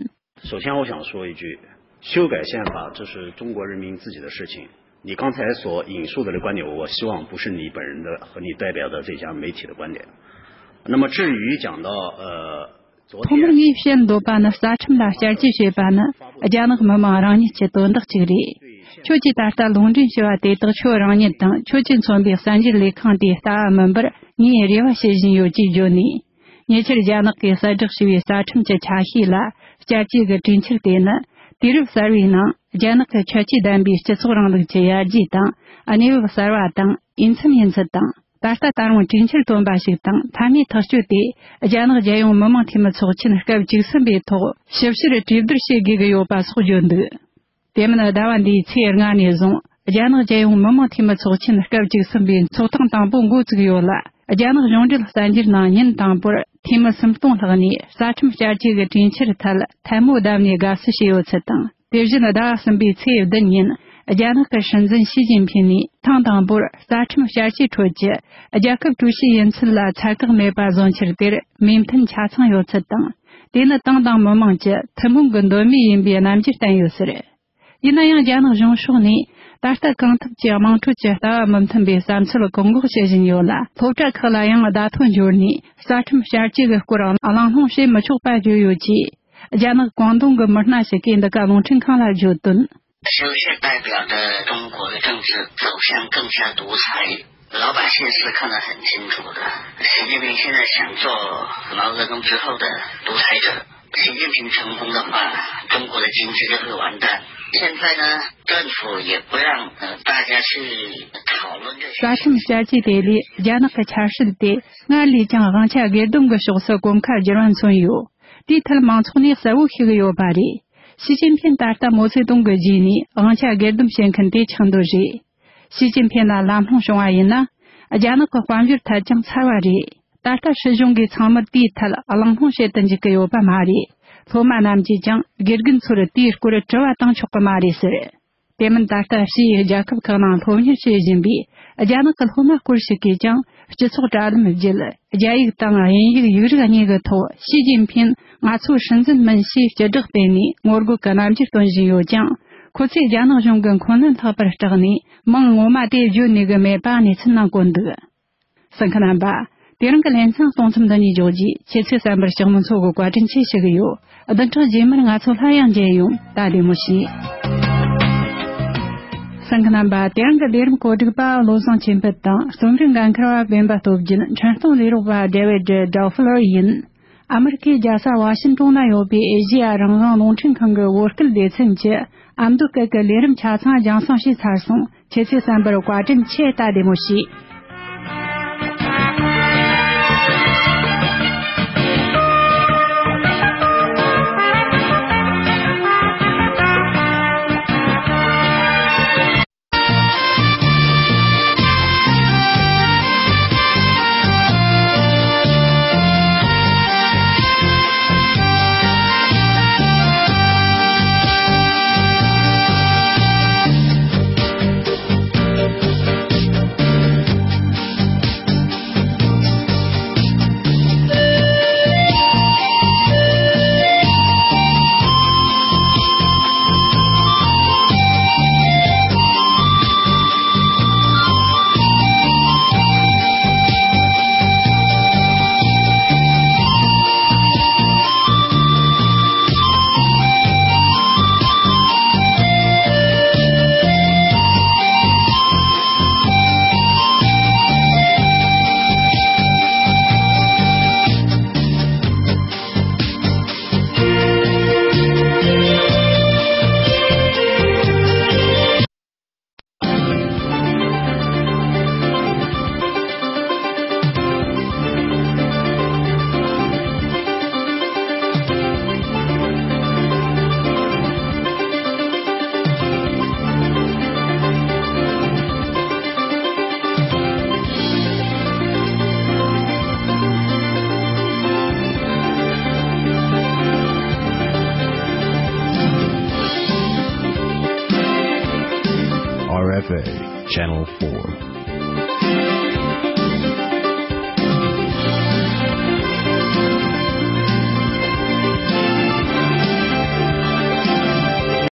首先，我想说一句，修改宪法这是中国人民自己的事情。你刚才所引述的这个观点，我希望不是你本人的和你代表的这家媒体的观点。那么，至于讲到呃，昨天ཐོག་མར་ངས་བཤད་འདོད་པ་ནི། རྩ་ཁྲིམས་ལ་བསྐྱར་བཅོས་བྱེད་པ་ནི་རྒྱ་ནག་མི་དམངས་རང་ཉིད་ཀྱི་དོན་དག་ཅིག་རེད། ཁྱོད་ཀྱིས་ད་ལྟ་ལུང་འདྲེན་བྱས་པ་དེ་དག་ཁྱོད་རང་ཉིད་དང་ཁྱོད་ཀྱིས་མཚོན་པའི་གསར་འགྱུར་ལས་ཁང་དེའི་ལྟ་བ་མིན་པར་ངས་རེ་བ་བྱེད་བཞིན་ཡོད་ཅེས་བརྗོད་ནས། ཉེ་ཆར་རྒྱ་ནག་གིས་གསལ་བསྒྲགས་བྱས་པའི་རྩ་ཁྲིམས་ཀྱི་ཆ་ཤས་ལ་བསྐྱར་བཅོས་ཀྱི་གྲོས་འཆར་དེ་ནི། དུས་རབས་གསར་བའི་ནང་རྒྱ་ནག་གི་ཁྱད་ཆོས་ལྡན་པའི་སྤྱི་ཚོགས་རིང་ལུགས་ཀྱི་ཡར་རྒྱས་དང་། གནས་བབ་གསར་བ་དང་འོས་འཚམ་ཡིན་ཚུལ་དང་། ད་ལྟ་ད་རུང་གྲོས་འཆར་བཏོན་པ་ཞིག་དང་། མཐའ་མའི་ཐག་གཅོད་དེ་རྒྱ་ནག་རྒྱལ་ཡོངས་མི་དམངས་འཐུས་མི་ཚོགས་ཆེན་སྐབས་བཅུ་གསུམ་པའི་ཐོག་ཞིབ་བཤེར་གྲོས་བསྡུར་བྱེད་དགོས་ཀྱི་ཡོད་པ་སོགས་བརྗོད་འདུག་དེ་མིན། ཟླ་བ་འདིའི་ཚེས་ལྔ་ནས་བཟུང་རྒྱ་ནག་རྒྱལ་ཡོངས་མི་དམངས་འཐུས་མི་ཚོགས་ཆེན་སྐབས་བཅུ་གསུམ་པའི་ཚོགས་ཐེངས་དང་པོ་འགོ་བཙུགས་ཡོད་ལ། རྒྱ་ནག་གཞུང་འབྲེལ་གསར་འགྱུར་ནང་ཉིན་དང་པོར་འཐུས་མི་སུམ་སྟོང་ལྷག་ནས་རྩ་ཁྲིམས་བསྐྱར་བཅོས་ཀྱི་གྲོས་འཆར་ཐད་ཐལ་མོ་བརྡབས་ནས་དགའ་བསུ་བྱས་ཡོད་ཚུལ་དང་། དེ་བཞིན་ཟླ་བ་གསུམ་པའི་ཚེས་བདུན་ཉིན་རྒྱ་ནག་གི་སྲིད་འཛིན་ཞི་ཅིན་ཕིང་ནས་ཐེངས་དང་པོར་རྩ་ཁྲིམས་བསྐྱར་བཅོས་ཁྲོད་ཀྱི་རྒྱལ་ཁབ་ཀྲུའུ་ཞི་ཡིན་ཚུལ་ལ་ཚད་བཀག་མེད་པ་བཟོ་འཆར་དེར་མོས་མཐུན་ཆ་ཚང་ཡོད་ཚུལ་དང་། དེ་ནི་ཏང་དང་མི་དམངས་ཀྱི་ཐུན་མོང་གི་འདོད་མོས་ཡིན་པའི་རྣམ་འགྱུར་བསྟན་ཡོད་ཟེར། ཡིན་ན་ཡང་རྒྱ་ནག་གཞུང་ཕྱོགས་ནས་ད་ལྟ་གང་ཐུབ་ཀྱིས་དམངས་ཁྲོད་ཀྱི་ལྟ་བ་མི་མཐུན་པའི་བསམ་ཚུལ་བཀག་འགོག་བྱེད་བཞིན་ཡོད་ལ། སློབ་གྲྭ་ཁག་ལ་ཡང་བརྡ་ཐོ་འབྱོར་ནས་རྩ་ཁྲིམས་བསྐྱར་བཅོས་ཀྱི་སྐོར་གླེང་སློང་བྱེད་མི་ཆོག་པ་བརྗོད་ཡོད་ཅེས། རྒྱ་ནག་ཀོང་ཏུང་གི་མི་སྣ་ཞིག་གིས་འདི་ག་རླུང་འཕྲིན་ཁང་ལ་བརྗོད་དོན། 修宪代表的中国的政治走向更加独裁，老百姓是看得很清楚的。习近平现在想做毛泽东之后的独裁者，习近平成功的话，中国的经济就会完蛋。现在呢，政府也不让，呃，大家去讨论这些。རྩ་ཁྲིམས་བསྐྱར་བཅོས་དེ་ལས་རྒྱ་ནག་གི་ཆབ་སྲིད་དེ་སྔར་ལས་ཀྱང་དབང་ཆ་སྒེར་སྡོམ་གྱི་ཕྱོགས་སུ་གོམ་ཁ་བསྒྱུར་བ་མཚོན་ཡོད། དེའི་ཐད་མང་ཚོགས་ནས་གསལ་བོ་ཤེས་ཀྱི་ཡོད་པ་རེད། ཞི་ཅིན་ཕིན་ད་ལྟ་མའོ་ཙེ་ཏུང་གི་རྗེས་ནས་དབང་ཆ་སྒེར་སྡོམ་བྱེད་མཁན་དེ་ཆགས་འདོད་རེད། ཞི་ཅིན་ཕིན་ལ་ལམ་ལྷོང་བྱུང་བ་ཡིན་ན། རྒྱ་ནག་གི་དཔལ་འབྱོར་ཐད་ཀྱང་ཚར་བ་རེད། ད་ལྟ་སྲིད་གཞུང་གིས་ཚང་མར་དེའི་ཐད་གླེང་སློང་བྱེད་དུ་འཇུག་གི་ཡོད་པ་མ་རེད། སློབ་མ་རྣམས་ཀྱིས་ཀྱང་དགེ་རྒན་ཚོར་དེའི་སྐོར་དྲི་བ་བཏང་ཆོག་གི་མ་རེད་ཟེར། དེ་མིན་ད་ལྟ་ཕྱིའི་རྒྱལ་ཁབ་ཁག་ནང་སློབ་གཉེར་བྱེད་བཞིན་པའི་རྒྱ་ནག་གི་སློབ་མ་སྐོར་ཞིག་གིས་ཀྱང་སྤྱི་ཚོགས་དྲ་ལམ་བརྒྱུད། རྒྱ་ཡིག་དང་དབྱིན་ཡིག་ཡིག་རིགས་གཉིས་ཀྱི་ཐོག་ཞི་ཅིན་ཕིན་ང་ཚོའི་སྲིད་འཛིན་མིན་ཞེས་སྤྱི་བསྒྲགས་སྤེལ་ནས་ངོ་རྒོལ་གྱི་རྣམ་འགྱུར་སྟོན་བཞིན་ཡོད་ཀྱང་། ཁོ་ཚོས་རྒྱ་ནག་གཞུང་གི་འཁོན་ལན་ལྷག་པར་སྐྲག་ནས་མིང་ངོ་མ་དེ་བརྗོད་ནུས་ཀྱི་མེད་པ་གནས་ཚུལ་ནང་བཀོད་འདུག་གསན་མཁན་རྣམ་པ། དེ་རིང་གི་ལེ་ཚན་གཏོང་མཚམས་འདི་ནས་འཇོག་རྗེས། ཁྱེད་ཚོས་གསན་པར་ཕྱག་མི་ཚོ་གི་བཀའ་དྲིན་ཆེ་ཞུ་གི་ཡོད། བདུན་ཕྲག་རྗེས་མར་ང་ཚོ་སླར་ཡང་མཇལ་ཡོང་། ད་བདེ་མོ་བྱོས། གསན་མཁན་རྣམ་པ། དེ་རིང་གི་ལས་རིམ་གོ་སྒྲིག་པ་བློ་བཟང་ཆོས་འཕེལ་དང་རྩོམ་རིག་འགན་འཁུར་བ་སྤེན་པ་སྟོབས་རྒྱལ། འཕྲིན་གཏོང་ལས་རོགས་པ་ཌེ་ཝིད་ཌོ་ཕི་ལར་ཡིན། ཨ་མེ་རི་ཁའི་རྒྱལ་ས་ཝ་ཤིང་ཏོན་ན་ཡོད་པའི་ཨེ་ཤེ་ཡ་རང་དབང་རླུང་འཕྲིན་ཁང་གི་བོད་སྐད་སྡེ་ཚན་གྱི་ཨ་མདོ་སྐད་ཀྱི་ལས་རིམ་ཆ་ཚང་རྒྱང་སྲིང་བྱས་ཚར་སོང་། ཁྱེད་ཚོས་གསན་པར་བཀའ་དྲིན་ཆེ། ད་བདེ་མོ་བྱོས། R F A Channel four.